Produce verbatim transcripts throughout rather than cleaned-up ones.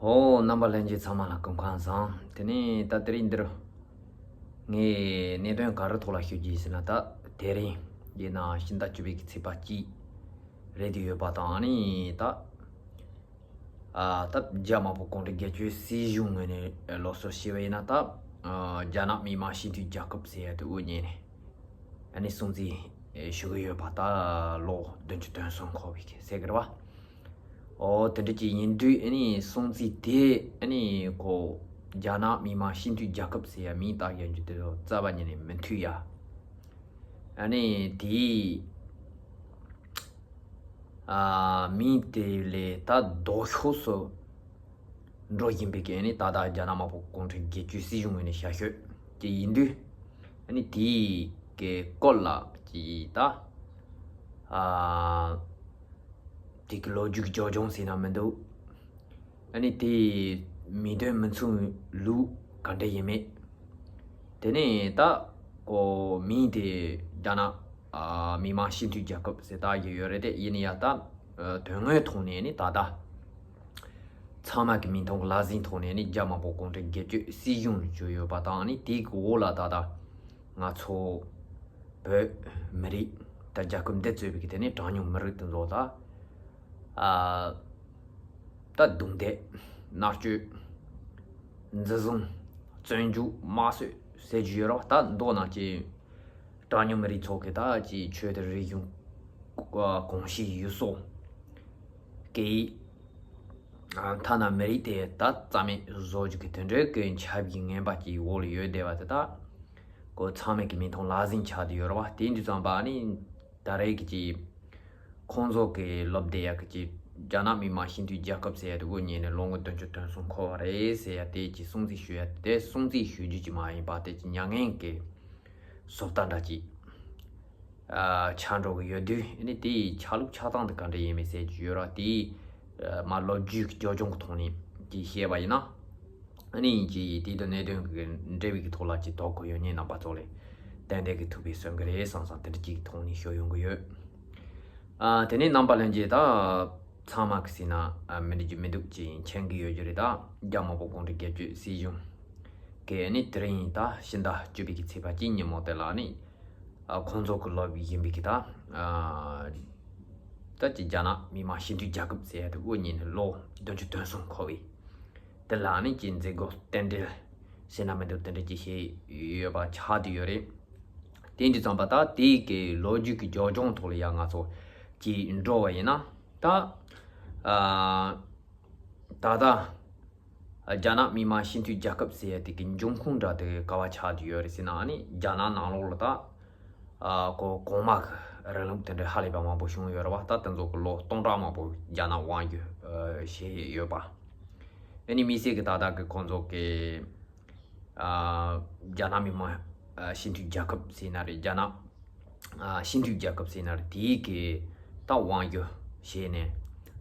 ཨོ། རྣམ་པ་ལྷན་རྒྱས་ཚང་མ་ལ་སྐུ་ཁམས་བཟང་། དེ་ནས་ད་དེ་རིང་འདིར་ངས་གནད་དོན་ག་རེ་ཐོག་ལ་ཤོད་རྒྱུ་ཡིན་ཟེར་ན། ད་དེ་རིང་ཡིན་ན་ཕྱི་ཟླ་བཅུ་པའི་གི་ཚེས་པ་གཅིག་རེད་དེ་ཡོད་པ་དང་། ཨ་ནི་ད་ཨ་ད་རྒྱ་དམར་པོ་གུང་ཁྲན་སྒེར་གཅོད་སྲིད་གཞུང་ངོས་ནས་སློབ་གསོ་བྱས་པ་ཡིན་ན། ད་ཨ་རྒྱ་ནག་མི་དམངས་སྤྱི་མཐུན་རྒྱལ་ཁབ་ཟེར་ཡ་དེ་དབུ་བརྙེས་ནས་ཨ་ནི་སྲུང་བརྩི་ཞུ་གི་ཡོད་པ། ད་ལོ་བདུན་ཅུ་དོན་གསུམ་འཁོར་བའི་གི་ཟེར་གི་རེད་བ། ཨོ། དེ་འདྲ་ཅིག་ཡིན་དུས་ཨ་ནི་སྲུང་བརྩི་དེ་ཨ་ནི་ཁོ་རྒྱ་ནག་མི་དམངས་སྤྱི་མཐུན་རྒྱལ་ཁབ་ཟེར་ཡ་མིང་བཏགས་ཡོད་རྒྱུ་དེ་ཚོ་རྩ་བ་ཉིད་ནས་མི་འཐུས་ཡ། ཨ་ནི་དེའི་ཨ་མིང་དེ་ལས་ད་ལྡོག་ཕྱོགས་སུ་འགྲོ་བཞིན་པའི་གི་ཨ་ནི་ད་ལྟ་རྒྱ་ནག་དམར་པོ་གུང་ཁྲན་སྒེར་གཅོད་སྲིད་གཞུང་ངོས་ནས་བྱ་སྤྱོད་ཅིག་ཡིན་དུས། ཨ་ནི་དེའི་གི་སྐོར་ལ་ཅིག་ད་ཨ་དེ་གི་ལོ་རྒྱུས་ཀྱི་རྒྱབ་ལྗོངས་ཟེར་ན་མི་འདུག་ཨ་ནི་དེའི་མིང་དོན་མི་མཚུངས་ལུགས་ག་འདྲ་ཡིན་མེད། དེ་ནས་ད་ཁོ་མིང་དེ་རྒྱ་ནག་ཨ་མི་དམངས་སྤྱི་མཐུན་རྒྱལ་ཁབ་ཟེར་བཏགས་ཡོད་རེད་དེ། ཡིན་ཡང་ད་ཨ་དོན་དངོས་ཐོག་ནས་ནི་ད་ལྟ་ཚང་མ་གི་མིག་མཐོང་གི་ལག་ཟིན་ཐོག་ནས་ནི་རྒྱ་དམར་པོ་གུང་ཁྲན་སྒེར་གཅོད་སྲིད་གཞུང་ལ་གྱུར་ཡོད་པ་དང་། ཨ་ནི་དེ་གི་འོག་ལ་ད་ལྟ་ང་ཚོ་བོད་མི་རིགས་ད་རྒྱལ་ཁབ་འདི་གཙོས་པའི་གི་དེ་ནས་གྲངས་ཉུང་མི་རིགས་དེ་ཚོ་ད་ཨ་ད་རྡུང་རྡེག་མནར་གཅོད་འཛིན་བཟུང་བཙོན་འཇུག་དམར་གསོད་ཟེར་རྒྱུ་ཡོད་རེད་བ། ད་མདོར་ན་ཅིག་གྲངས་ཉུང་མི་རིགས་ཚོ་གི་ད་ཅིག་ཆོས་དང་རིག་གཞུང་གོམས་གཤིས་ཡུལ་སྲོལ་སྐད་ཡིག་ཐ་ན་མི་རིགས་དེ་ད་རྩ་མེད་བཟོ་རྒྱུ་གི་དེ་འདྲའི་གི་ཆབ་ཀྱི་ངན་པ་ཅིག་འོག་ལ་ཡོད་བསྡད་པ་དེ། ད་ཁོ་ཚང་མས་གི་མིག་མཐོང་ལག་ཟིན་ཆགས་བསྡད་ཡོད་རེད་བ། དེ་འདི་ཙམ་པ་ནི་ད་རེས་ཀྱི་ཅིག་ཁོང་ཚོ་གི་ལོབ་བསྡད་ཡག་གི་ཅིག་རྒྱ་ནག་མི་དམངས་སྤྱི་མཐུན་རྒྱལ་ཁབ་ཟེར་ཡ་དེ་དབུ་བརྙེས་ནས་ལོ་ངོ་བདུན་ཅུ་དོན་གསུམ་འཁོར་བ་རེད་ཟེར་ཡ་དེ་ཅིག་སྲུང་བརྩི་ཞུ་ཡ་དེ། སྲུང་བརྩི་ཞུ་རྒྱུ་ཅིག་མ་ཡིན་པ་དེ་ཅིག་མྱ་ངན་གི་བཟོ་ལྟ་འདྲ་ཅིག་ཨ་ཆགས་འགྲོ་གི་ཡོད་དུས། ཨ་ནི་དེའི་ཆ་ལུགས་ཆགས་སྟངས་དེ་ག་འདྲ་ཡིན་མིན་ཟེར་རྒྱུ་ཡོད་ར། དེའི་ཨ་མ་ལོ་རྒྱུས་ཀྱི་རྒྱབ་ལྗོངས་ཀྱི་ཐོག་ནས་ཅིག་བཤད་པ་ཡིན་ན། ཨ་ནི་ཅིག་དེ་དང་གནད་དོན་གྱི་འབྲེལ་བའི་གི་ཐོག་ལ་ཅིག་དོགས་པ་ཡོད་མཁན་རྣམ་པ་ཚོ་ལ་ཏན་ཏན་གྱི་ཐུགས་ཕན་གསོས་ཀྱི་རེད་བསམ་བསམ་དེ་འདྲ་ཅིག་གི་ཐོག་ནས་ཤོད་ཡོང་གི་ཡོད། ཨ་དེ་ནས་རྣམ་པ་ལྷན་རྒྱས་ད་ཚང་མ་གི་སྲིད་ན་ཨ་མི་འགྲིག་རྒྱུ་མི་འདུག་ཅིག་མཁྱེན་གྱི་ཡོད་རྒྱུ་རེད། ད་རྒྱ་དམར་པོ་གུང་ཁྲན་སྒེར་གཅོད་སྲིད་གཞུང་གི་ཨ་ནི་དེ་རིང་ད་ཕྱི་ཟླ་བཅུ་པའི་གི་ཚེས་པ་གཅིག་ཉིན་མོ་དེ་ལ་ནི། ཨ་ཁོང་ཚོ་གི་ལོབ་ཡིན་པའི་གི་ད་ཨ་ད་ཅི་རྒྱ་ནག་མི་དམངས་སྤྱི་མཐུན་རྒྱལ་ཁབ་ཟེར་ཡ་དེ་དབུ་བརྙེས་ནས་ལོ་བདུན་ཅུ་དོན་གསུམ་འཁོར་བའི་དེ་ལ་ནི་ཅི་མཛད་སྒོ་རྟེན་འབྲེལ་ཟེར་ན་མི་འདུག་དེ་འདྲ་ཅིག་བྱས་ཡོད་པ་ཆགས་བསྡད་ཡོད་རེད། དེ་འདི་ཙམ་པ་ད་དེའི་གི་ལོ་རྒྱུས་ཀྱི་རྒྱབ་ལྗོངས་ཐོག་ལ་ཡང་ང་ཚོ་ཅིག་འགྲོ་བ་ཡིན་ན། ད་ཨ་ད་ལྟ་རྒྱ་ནག་མི་དམངས་སྤྱི་མཐུན་རྒྱལ་ཁབ་ཟེར་ཡ་དེ་གི་འབྱུང་ཁུངས་འདྲ་དེ་ག་བ་ཆགས་བསྡད་ཡོད་རེད་ཟེར་ན། ཨ་ནི་རྒྱ་ནག་ནང་ལོགས་ལ་ད་ཨ་ཁོ་གོང་མ་གི་རིང་ལུགས་དེ་འདྲ་ཧ་ལས་པ་མང་པོ་བྱུང་ཡོད་རེད་བ། ད་དེ་ཚོ་གི་ལོ་སྟོང་ཕྲག་མང་པོ་རྒྱ་ནག་དབང་བསྒྱུར་ཨ་བྱས་ཡོད་པ། ཨ་ནི་དམིགས་བསལ་གི་ད་ལྟ་གི་ཁོང་ཚོ་གི་ཨ་རྒྱ་ནག་མི་དམངས་ཨ་སྤྱི་མཐུན་རྒྱལ་ཁབ་ཟེར་ན་རེད། རྒྱ་ནག་ཨ་སྤྱི་མཐུན་རྒྱལ་ཁབ་ཟེར་ན་རེད། དེའི་གི་ད་དབང་བསྒྱུར་བྱས་ནས།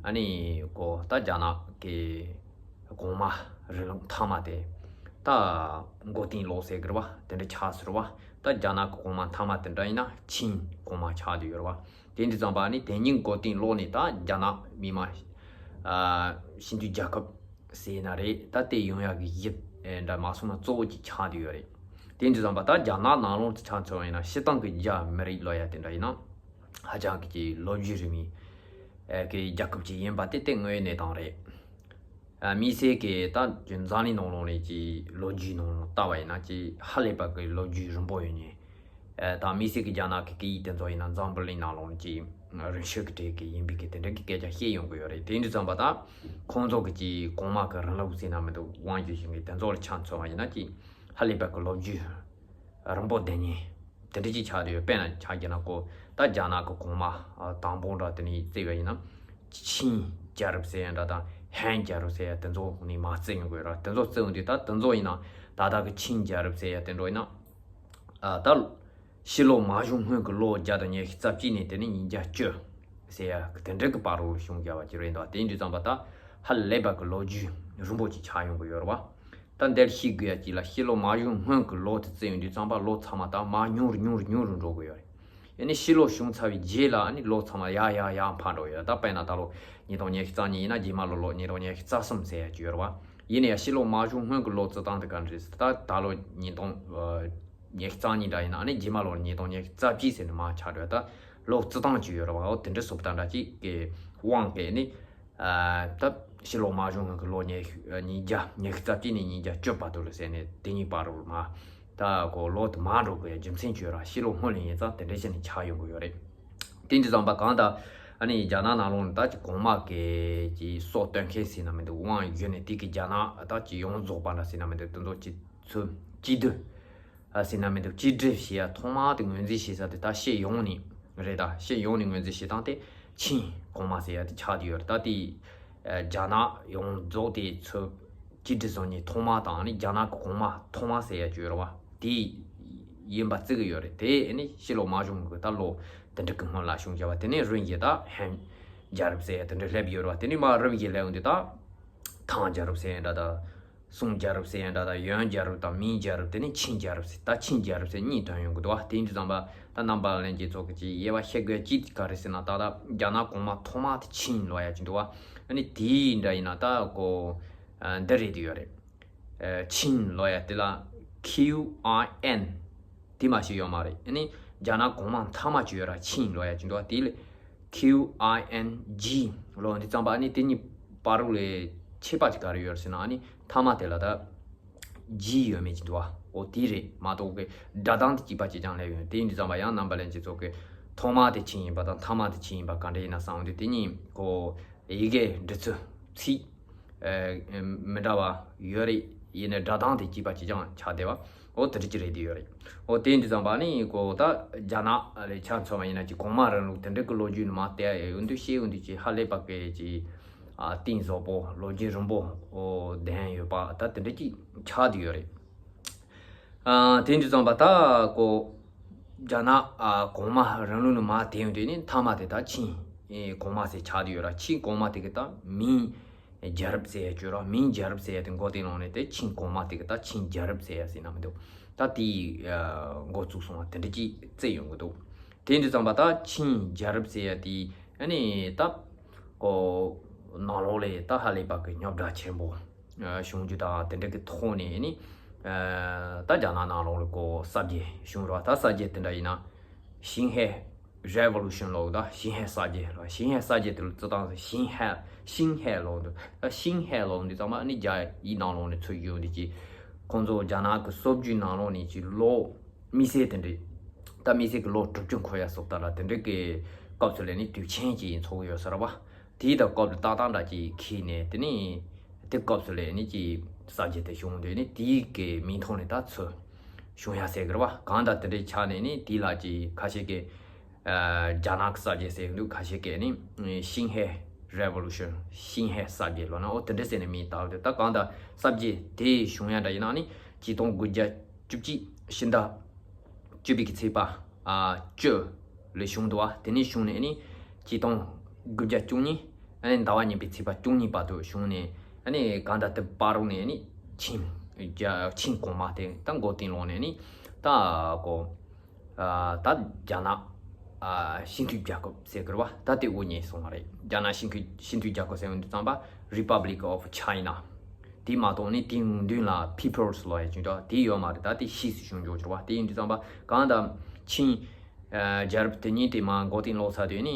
ཨ་ནི་ཁོ་ད་རྒྱ་ནག་གི་གོང་མ་རིང་ལུགས་མཐའ་མ་དེ་ད་མགོ་རྟིང་སློག་ཟེར་གི་རེད་བ། དེ་འདྲ་ཆགས་ཟེར་བ། ད་རྒྱ་ནག་གི་གོང་མ་མཐའ་མ་དེ་འདྲ་ཡིན་ན་ཆིན་གོང་མ་ཆགས་བསྡད་ཡོད་རེད་བ། དེ་འདི་ཙམ་པ་ནི་དེ་གཉིས་མགོ་རྟིང་སློག་ནས་ད་རྒྱ་ནག་མི་དམངས་ཨ་སྤྱི་མཐུན་རྒྱལ་ཁབ་ཟེར་ན་རེད། ད་དེ་ཡོང་ཡག་གི་གཞི་ཨེ་འདྲ་མ་སོང་ན་གཙོ་བོ་གཅིག་ཆགས་བསྡད་ཡོད་རེད། དེ་འདི་ཙམ་པ་ད་རྒྱ་ནག་ནང་ལོགས་སུ་ཆ་མཚོན་པ་ཡིན་ན་སྤྱིར་བཏང་གི་རྒྱ་མི་རིགས་ལབ་ཡ་དེ་འདྲ་ཡིན་ན་ཧ་ཅང་གི་ཅིག་ལོ་རྒྱུས་རིང་བའི་ཨེ་གི་རྒྱལ་ཁབ་ཅིག་ཡིན་པ་དེ་དེ་དངོས་ཡོད་གནས་སྟངས་རེད། ཨ་དམིགས་བསལ་གྱི་ད་ཅིག་འཛམ་གླིང་ནང་ལོགས་ནས་ཀྱི་ལོ་རྒྱུས་ནང་ལ་བལྟ་བ་ཡིན་ན་ཅིག་ཧ་ལས་པ་གི་ལོ་རྒྱུས་རིང་པོ་ཡོད་ནས། ཨ་ད་དམིགས་བསལ་གྱི་རྒྱ་ནག་གི་སྐད་ཡིག་དེ་ཚོ་ཡིན་ན་འཛམ་བུ་གླིང་ནང་ལོགས་ནས་ཀྱི་རིང་ཤོས་ཀྱི་གྲས་ཀྱི་ཡིན་པའི་གི་དེ་འདྲ་གི་སྐད་ཆ་བཤད་ཡོང་གི་ཡོད་རེད། དེ་འདྲ་ཙམ་པ་ད་ཁོང་ཚོ་གི་ཀྱི་གོང་མ་གི་རིང་ལུགས་ཟེར་ན་མི་འདུག་དབང་སྒྱུར་བྱེད་མཁན་དེ་ཚོ་ལ་ཆ་མཚོན་པ་ཡིན་ན་ཀྱི་ཧ་ལས་པ་གི་ལོ་རྒྱུས་རིང་པོ་ལྡན་མཁན། དེ་འདྲ་ཅིག་ཆགས་བསྡད་ཡོད། དཔེར་ན་ཆ་བཞག་ན་ཁོ་ད་རྒྱ་ནག་གི་གོང་མ་ཨ་དང་པོ་འདྲ་དེ་ནས་བརྩིས་པ་ཡིན་ན་ཆིན་རྒྱལ་རབས་ཟེར་ཡ་འདྲ་དང་ཧན་རྒྱལ་རབས་ཟེར་ཡ་དེ་ཚོ་ནས་མར་བརྩི་ཡོང་གི་ཡོད་ར། དེ་ཚོ་བརྩི་ཡོང་དུས་ད་དེ་ཚོ་ཡིན་ན་ད་ལྟ་གི་ཆིན་རྒྱལ་རབས་ཟེར་ཡ་དེ་འདྲ་ཡིན་ན་ཨ་ད་ཕྱི་ལོ་མ་བྱུང་སྔོན་གྱི་ལོ་བརྒྱ་དང་ཉི་ཤུ་རྩ་གཅིག་ནས་དེ་ནས་ཉིས་བརྒྱ་བཅུ་ཟེར་ཡ་དེ་འདྲ་གི་བར་རུ་བྱུང་བསྡད་པ་ཅིག་རེད་འདུག་དེ་ཡིན་དུས་ཙམ་པ་ད་ཧ་ལས་པ་གི་ལོ་རྒྱུས་རིང་པོ་ཅིག་ཆགས་ཡོང་གི་ཡོད་ར་བ། ད་འདིར་ཤེས་དགོས་ཡ་གཅིག་ལ་ཕྱི་ལོ་མ་བྱུང་སྔོན་གྱི་ལོ་དེ་བརྩི་ཡོང་དུས་ཙམ་པ་ལོ་ཚང་མ་ད་མར་ཉུང་རུ་ཉུང་རུ་ཉུང་རུ་འགྲོ་གི་ཡོད་རེད། ཨ་ནི་ཕྱི་ལོགས་བྱུང་ཚར་བའི་རྗེས་ལ་ཨ་ནི་ལོ་ཚང་མ་ཡར་ཡར་ཡར་འཕར་འགྲོ་ཡོད། ད་དཔེར་ན་ད་ལོ་ཉིས་སྟོང་ཉི་ཤུ་རྩ་གཉིས་ཡིན་ན་རྗེས་མ་ལོ་ལོ་ཉིས་སྟོང་ཉི་ཤུ་རྩ་གསུམ་ཟེར་ཡ་ཅིག་ཡོད་རེད་བ། ཡིན་ནའི་ཕྱི་ལོགས་མ་བྱུང་སྔོན་གྱི་ལོ་རྩི་སྟངས་དེ་ག་འདྲ་རེད་ཟེར། ད་ད་ལོ་ཉིས་སྟོང་ཉི་ཤུ་རྩ་གཉིས་འདྲ་ཡིན་ན་ཨ་ནི་རྗེས་མ་ལོ་ཉིས་སྟོང་ཉི་ཤུ་རྩ་བརྒྱད་ཟེར་ནས་མར་ཆགས་འགྲོ་ཡ། ད་ལོ་རྩི་སྟངས་ཅིག་ཡོད་རེད་བ། འོ་དེ་འདྲ་བཟོ་སྟངས་འདྲ་ཅིག་གི་དབང་གིས་ནི། ད་ཕྱི་ལོགས་མ་བྱུང་སྔོན་གྱི་ལོ་ཉི་ཤུ་ཉིས་བརྒྱ་ཉི་ཤུ་རྩ་གཅིག་ནས་ཉིས་བརྒྱ་བཅུ་བར་དུ་ལ་ཟེར་ནས་དེ་གཉིས་བར་དུ་མ། ད་གོ་ལོ་དེ་མར་འགྲོ་དགོས་ཡ་རྒྱུ་མཚན་ཅིག་ཡོད་ར། ཕྱི་ལོགས་སྔོན་ལ་ཡིན་ཙང་དེ་འདྲ་བྱས་ནས་ཆགས་ཡོང་གི་ཡོད་རེད། དེ་འདྲ་ཙམ་པ་གང་ལྟར་ཨ་ནི་རྒྱ་ནག་ནང་ལོགས་ནས་ད་ཅིག་གོང་མ་གི་ཅིག་སྲོག་གཏོད་མཁན་ཟེར་ན་མི་འདུག་དབང་བསྒྱུར་ནས་དེ་གི་རྒྱ་ནག་ད་ཅིག་ཡོངས་རྫོགས་པ་འདྲ་ཟེར་ན་མི་འདུག་དེ་ཚོ་ཅིག་ཚུར་གཅིག་སྡུད། ཨ་ཟེར་ན་མི་འདུག་གཅིག་སྒྲིལ་བྱེད་ཡ་ཐོག་མ་དེ་ངོས་འཛིན་བྱེད་ས་དེ་ད་ཕྱི་ཡོངས་ནས་རེད། ད་ཕྱི་ཡོངས་ནས་ངོས་འཛིན་བྱེད་སྟངས་དེ་ཆིན་གོང་མ་ཟེར་ཡ་དེ་ཆགས་བསྡད་ཡོད་རེད། ད་དེ་ཨ་རྒྱ་ནག་ཡོངས་རྫོགས་དེ་ཚོ་གཅིག་སྒྲིལ་བཟོ་མཁན་ཐོག་མ་དང་ནི་རྒྱ་ནག་གི་གོང་མ་ཐོག་མ་ཟེར་ཡ་ཅིག་ཡོད་རེད་བ། དེ་ཡིན་པ་བརྩི་གི་ཡོད་རེད། དེ་ནི་ཕྱི་ལོགས་མ་བྱུང་གི་ད་ལོ་དེ་འདྲ་གི་སྔོན་ལ་བྱུང་བྱ་བ། དེ་ནས་རིམ་བཞིན་ད་ཧན་རྒྱལ་རབས་ཟེར་ཡ་དེ་འདྲ་སླེབས་ཡོད་རེད་བ། དེ་ནས་མར་རིམ་བཞིན་སླེབས་འོང་དུས་ད་ཐང་རྒྱལ་རབས་ཟེར་ཡ་འདྲ་ད། སུང་རྒྱལ་རབས་ཟེར་ཡ་འདྲ་དང་ཡོན་རྒྱལ་རབས་དང་མིང་རྒྱལ་རབས། དེ་ནས་ཆིང་རྒྱལ་རབས་ཟེར། ད་ཆིང་རྒྱལ་རབས་ཟེར་གཉིས་ཐོན་ཡོང་གི་འདུག་བ། དེ་ཡིན་དུས་ཙམ་པ་ད་རྣམ་པ་ལྷན་རྒྱས་ཚོ་གི་ཅིག་དབྱེ་བ་ཤེས་དགོས་ཅིག་ག་རེ་ཟེར་ན། ད་ད་རྒྱ་ནག་གོང་མ་ཐོག་མ་དེ་ཆིང་ལབ་ཡ་ཅིག་འདུག་བ། ཨ་ནི་དེའི་འདྲ་ཡིན་ན་ད་གོ་འདི་རེད་དེ་ཡོད་རེད། ཆིང་ལབ་ཡ་དེ་ལ་ཁིའུ་ཨའི་ཨེན། དེ་མ་ཞིག་ཡོད་མ་རེད། ཨ་ནི་རྒྱ་ནག་གོང་མ་མཐའ་མ་ཅིག་ཡོད་ར། ཆིང་ལབ་ཡ་ཅིག་འདུག་བ། དེ་ལ་ཁིའུ་ཨའི་ཨེན་ཇི་ལབ་འདི་ཙམ་པ། ཨ་ནི་དེ་གཉིས་བར་དུ་ལ་ཁྱད་པར་ཅིག་ག་རེ་ཡོད་རེད་ཟེར་ན། ཨ་ནི་མཐའ་མ་དེ་ལ་ད་ཇི་ཡོད་མེད་ཅིག་འདུག་བ། འོ་དེ་རེད་མ་གཏོགས་གི་སྒྲ་གདངས་དེ་གཅིག་པ་གཅིག་རྐྱང་སླེབས་ཡོང་། དེ་ཡིན་དུས་ཙམ་པ་ཡང་རྣམ་པ་ལྷན་རྒྱས་ཚོ་གི་ཐོག་མ་དེ་ཆིང་ཡིན་པ་དང་མཐའ་མ་དེ་ཆིང་ཡིན་པ་ག་འདྲ་ཡིན་ན་བསམ་འོང་དུས། དེ་གཉིས་གོ་ཡི་གེ་འབྲི་ཚུལ་ཚིག་ཨ་མི་འདྲ་བ་ཡོད་རེད། ཡིན་ནའི་སྒྲ་གདངས་དེ་གཅིག་པ་གཅིག་རྐྱང་ཆགས་བསྡད་པ། འོ་དེ་འདྲ་ཅིག་རེད་དེ་ཡོད་རེད། འོ་དེ་འདྲ་ཙམ་པ་ནི་གོ་ད་རྒྱ་ནག་ལ་ཆ་མཚོན་པ་ཡིན་ན་ཅིག་གོང་མ་རིང་ལུགས་དེ་འདྲ་གི་ལོ་རྒྱུས་ནི་མ་བལྟས་ཡོང་དུས་ཤེས་ཡོང་དུས་ཅིག་ཧ་ལས་པ་གི་ཅིག་ཨ་གཏིང་ཟབ་པོ་ལོ་རྒྱུས་རིང་པོ་འོ་ལྡན་ཡོད་པ་ད་དེ་འདྲ་ཅིག་ཆགས་བསྡད་ཡོད་རེད། ཨ་དེ་འདྲ་ཙམ་པ་ད་གོ་རྒྱ་ནག་ཨ་གོང་མ་རིང་ལུགས་ནི་མ་དེ་ཡོང་དུས་ནི་མཐའ་མ་དེ་ད་ཆིང་ཨེ་གོང་མ་ཟེར་ཆགས་བསྡད་ཡོད་ར། ཆིང་གོང་མ་དེ་གི་ད་མིང་རྒྱལ་རབས་ཟེར་ཡ་ཅིག་ཡོད་ར། མིང་རྒྱལ་རབས་ཟེར་ཡ་དེ་མགོ་རྟིང་ལོག་ནས་དེ་ཆིང་གོང་མ་དེ་གི་ད་ཆིང་རྒྱལ་རབས་ཟེར་ཡ་ཟེར་ན་མི་འདུག་ད་དེའི་ཨ་འགོ་བཙུགས་སོང་བ་དེ་འདྲ་ཅིག་བརྩི་ཡོང་གི་འདུག་དེ་འདྲ་ཙམ་པ་ད་ཆིང་རྒྱལ་རབས་ཟེར་ཡ་དེ་ཨ་ནི་ད་གོ་ནང་ལོགས་ལ་ད་ཧ་ལས་པ་གི་རྙོག་དྲ་ཆེན་པོ་ཨ་བྱུང་རྒྱུ་དང་དེ་འདྲ་གི་ཐོག་ནས་ནི་ཨ་ད་རྒྱ་ནག་ནང་ལོགས་ལ་གོ་གསར་བརྗེ་བྱུང་ར། ད་གསར་བརྗེ་དེ་འདྲ་ཡིན་ན་ཞིན་ཧེ་རེ་ཝོ་ལུ་ཤན་ལབ་ད། ཞིན་ཧེ་གསར་བརྗེ་ལ། ཞིན་ཧེ་གསར་བརྗེ་དེ་ལ་བརྩི་སྟངས་ཞིན་ཧེ་ཞིན་ཧེ་ལབ་འདུག་ད་ཞིན་ཧེ་ལབ་འདི་ཚང་མ་ནི་རྒྱ་ཡིག་ནང་ལོགས་ནས་ཚུར་བསྒྱུར་འདི་ཅི་ཁོང་ཚོ་རྒྱ་ནག་གི་སྲོལ་རྒྱུན་ནང་ལོགས་ནས་ཅི་ལོ་དམིགས་བསལ་དེ་འདྲ་ད་དམིགས་བསལ་གི་ལོ་དྲུག་ཅུ་འཁོར་ཡ་སོགས་ད་ལ་དེ་འདྲ་གི་སྐབས་སུ་ལས་ནི་དུས་ཆེན་གྱི་ཚོགས་ཡོད་ས་རེད་བ། དེའི་ད་སྐབས་ལ་ཏག་ཏག་འདྲ་ཅིག་ཁེལ་ནས་དེ་ནི་དེ་སྐབས་སུ་ལས་ནི་ཅི་གསར་བརྗེ་དེ་བྱུང་དུས་ནི་དེའི་གི་མིང་ཐོག་ནས་ད་ཚུར་བྱུང་ཡ་ཟེར་གི་རེད་བ། གང་ལྟར་དེ་འདྲའི་ཆ་ནས་ནི་དེའི་ལ་ཅི་ཁ་ཤས་ཀྱིས་ཨ་རྒྱ་ནག་གི་གསར་བརྗེ་ཟེར་གི་འདུག་ཁ་ཤས་ཀྱིས་ནི་ཞིན་ཧེ་རེ་ཝོ་ལུ་ཤན། ཞིན་ཧེ་གསར་བརྗེ་ལབ་ན་འོ་དེ་འདྲ་ཟེར་ནས་མིང་བཏགས་ཏེ། ད་གང་ལྟར་གསར་བརྗེ་དེ་བྱུང་ཡ་འདྲ་ཡིན་ན་ནི་ཆིག་སྟོང་དགུ་བརྒྱ་བཅུ་གཅིག་ཕྱི་ཟླ་བཅུ་པའི་གི་ཚེས་པ་ཨ་བཅུ་ལ་བྱུང་འདུག་བ། དེ་ནས་བྱུང་ནས་ནི་ཆིག་སྟོང་དགུ་བརྒྱ་བཅུ་གཉིས་ཨ་ནི་ཟླ་བ་གཉིས་པའི་ཚེས་པ་བཅུ་གཉིས་བར་དུ་བྱུང་ནས་ཨ་ནི་གང་ལྟར་དེ་བར་དུ་ནས་ནི་ཆིང་རྒྱ་ཆིང་གོང་མ་དེ་ད་མགོ་རྟིང་ལོག་ནས་ནི་ད་གོ་ཨ་ད་རྒྱ་ནག་ཨ་སྤྱི་མཐུན་རྒྱལ་ཁབ་ཟེར་གི་རེད་བ། ད་དེ་དབུ་བརྙེས་སོང་བ་རེད། རྒྱ་ནག་སྤྱི་མཐུན་སྤྱི་མཐུན་རྒྱལ་ཁབ་ཟེར་བ་འདི་ཙམ་པ་Republic of China། དེ་མ་གཏོགས་ནི་དེའི་མདུན་ལ་People's ལབ་ཡ་ཅིག་འདུག་དེ་ཡོད་མ་རེད། ད་དེ་ཕྱིས་སུ་བྱུང་འཇོག་གི་རེད་བ། དེ་ཡིན་དུས་ཙམ་པ་གང་ལྟར་ཆིང་ཨ་རྒྱལ་རབས་དེ་གཉིས་དེ་མར་མགོ་རྟིང་སློག་ཚར་དུས་ནི་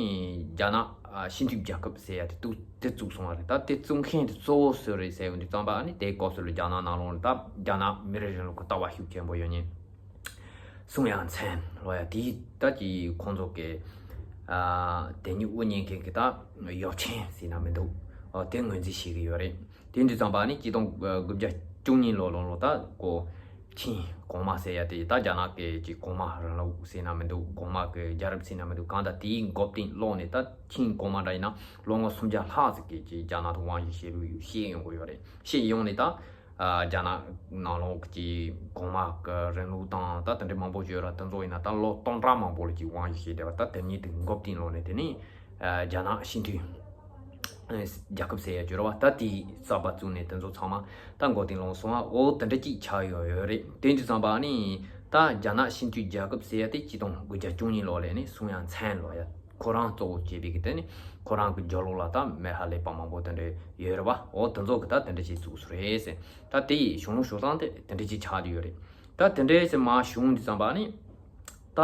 རྒྱ་ནག་ཨ་སྤྱི་མཐུན་རྒྱལ་ཁབ་ཟེར་ཡ་དེ་དུ་དེ་བཙུགས་སོང་བ་རེད། ད་དེ་བཙུགས་མཁན་དེ་གཙོ་བོ་སུ་རེད་ཟེར་བ་འདི་ཙམ་པ་ཨ་ནི་དེའི་སྐབས་སུ་ལ་རྒྱ་ནག་ནང་ལོགས་ལ་ད་རྒྱ་ནག་མི་རིགས་རིང་ལུགས་ཀྱི་ལྟ་བ་ཤུགས་ཆེན་པོ་ཡོད་མཁན་སུང་ཡང་ཚན་ལབ་ཡ་དེ་ད་ཀྱི་ཁོང་ཚོ་གི་ཨ་དེ་ཉིད་དབུ་བརྙེས་མཁན་གྱི་ད་ཡོ་ཆེན་ཟེར་ན་མི་འདུག་ཨ་དེ་ངོས་འཛིན་བྱེད་ཀྱི་ཡོད་རེད། དེ་འདྲ་ཙམ་པ་ནི་ཆིག་སྟོང་དགུ་བརྒྱ་བཅུ་གཉིས་ལོ་ལོ་ལོ་ད་གོ་ཆིང་གོང་མ་ཟེར་ཡ་དེ་ད་རྒྱ་ནག་གི་ཅིག་གོང་མ་རིང་ལུགས་ཟེར་ན་མི་འདུག་གོང་མ་གི་རྒྱལ་རབས་ཟེར་ན་མི་འདུག་གང་ལྟར་དེའི་མགོ་རྟིང་སློག་ནས་ད་ཆིང་གོང་མ་འདྲ་ཡིན་ན་ལོ་ངོ་སུམ་བརྒྱ་ལྷག་ཙམ་གི་ཅིག་རྒྱ་ནག་ཏུ་དབང་བསྒྱུར་བྱེད་ལུགས་ཤེས་ཡོང་གི་ཡོད་རེད། ཤེས་ཡོང་ནས་ད་ཨ་རྒྱ་ནག་ནང་ལོགས་ཀྱི་གོང་མ་གི་རིང་ལུགས་དང་ད་དེ་འདྲའི་མང་པོ་ཅིག་ཡོད་ར། དེ་ཚོ་ཡིན་ན་ད་ལོ་སྟོང་ཕྲག་མང་པོ་ལ་ཅིག་དབང་བསྒྱུར་བྱས་བསྡད་པ། ད་དེ་ཉིད་དེ་མགོ་རྟིང་སློག་ནས་དེ་ནས་ཨ་རྒྱ་ནག་སྤྱི་མཐུན་རྒྱལ་ཁབ་ཟེར་ཡ་ཅིག་ཡོད་ར་བ། ད་དེའི་གསར་པ་བཙུགས་ནས་དེ་ཚོ་ཚང་མ་ད་མགོ་རྟིང་སློག་སོང་བ། འོ་དེ་འདྲ་ཅིག་ཆགས་ཡོད་ཡོད་རེད། དེ་འདྲ་ཙམ་པ་ནི་ ད་རྒྱ་ནག་སྤྱི་མཐུན་རྒྱལ་ཁབ་ཟེར་ཡ་དེ་ཆིག་སྟོང་དགུ་བརྒྱ་བཅུ་གཉིས་ལོ་ལ་ནི་སུང་ཡང་ཚན་ལོ་ཡ་ཁོ་རང་གཙོ་བོ་བྱས་པའི་གི་དེ་ནི་ཁོ་རང་གི་རྒྱབ་ལོགས་ལ་ད་མི་ཧ་ལས་པ་མང་པོ་དེ་འདྲ་ཡོད་རེད་བ། འོ་དེ་ཚོ་གི་ད་དེ་འདྲ་ཞིག་བཙུགས་སོང་རེད་ཟེར། ད་དེ་ཡི་གཞུང་ལུགས་སྲོལ་སྟངས་དེ་དེ་འདྲ་ཞིག་ཆགས་བསྡད་ཡོད་རེད། ད་དེ་འདྲ་ཞིག་མར་བྱུང་དུས་ཙམ་པ་ནི་ད་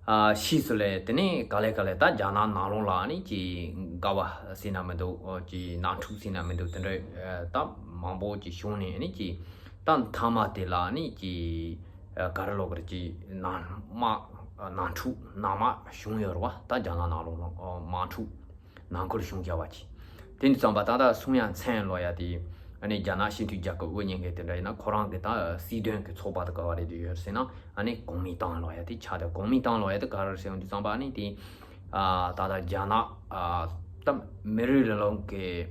ཨ་ཕྱིས་སུ་ལས་དེ་ནི་ག་ལེ་ག་ལེ་ད་རྒྱ་ནག་ནང་ལོགས་ལ་ནི་ཅིག་འགལ་བ་ཟེར་ན་མི་འདུག་ཅིག་ནང་འཁྲུག་ཟེར་ན་མི་འདུག་དེ་འདྲ་ད་མང་པོ་ཅིག་བྱུང་ནས་ནི་ཅིག་ད་མཐའ་མ་དེ་ལ་ནི་ཅིག་ག་རེ་ལབ་དགོས་རེད། ཅིག་ནང་དམག་ནང་འཁྲུག་ནང་དམག་བྱུང་ཡོད་རེད་བ། ད་རྒྱ་ནག་ནང་ལོགས་ལ་དམག་འཁྲུག་ནང་ཁུལ་བྱུང་བྱ་བ་ཅིག་དེ་འདི་ཙམ་པ་ད་ལྟ་སུང་ཡང་ཚན་ལབ་ཡ་དེ་ཨ་ནི་རྒྱ་ནག་སྤྱི་མཐུན་རྒྱལ་ཁབ་དབུ་བརྙེས་མཁན་དེ་འདྲ་ཡིན་ན་ཁོ་རང་གི་ད་སྲིད་དོན་གི་ཚོགས་པ་དང་ག་བ་རེད་དུ་ཡོད་ཟེར་ན་ཨ་ནི་གོང་མིན་ཏང་ལབ་ཡ་དེ་ཆགས་ཏེ། གོང་མིན་ཏང་ལབ་ཡ་དེ་ག་རེ་ཟེར་འདི་ཙམ་པ་ཨ་ནི་དེ་ད་ལྟ་རྒྱ་ནག་ད་མི་རིགས་རིང་ལུགས་ཀྱི་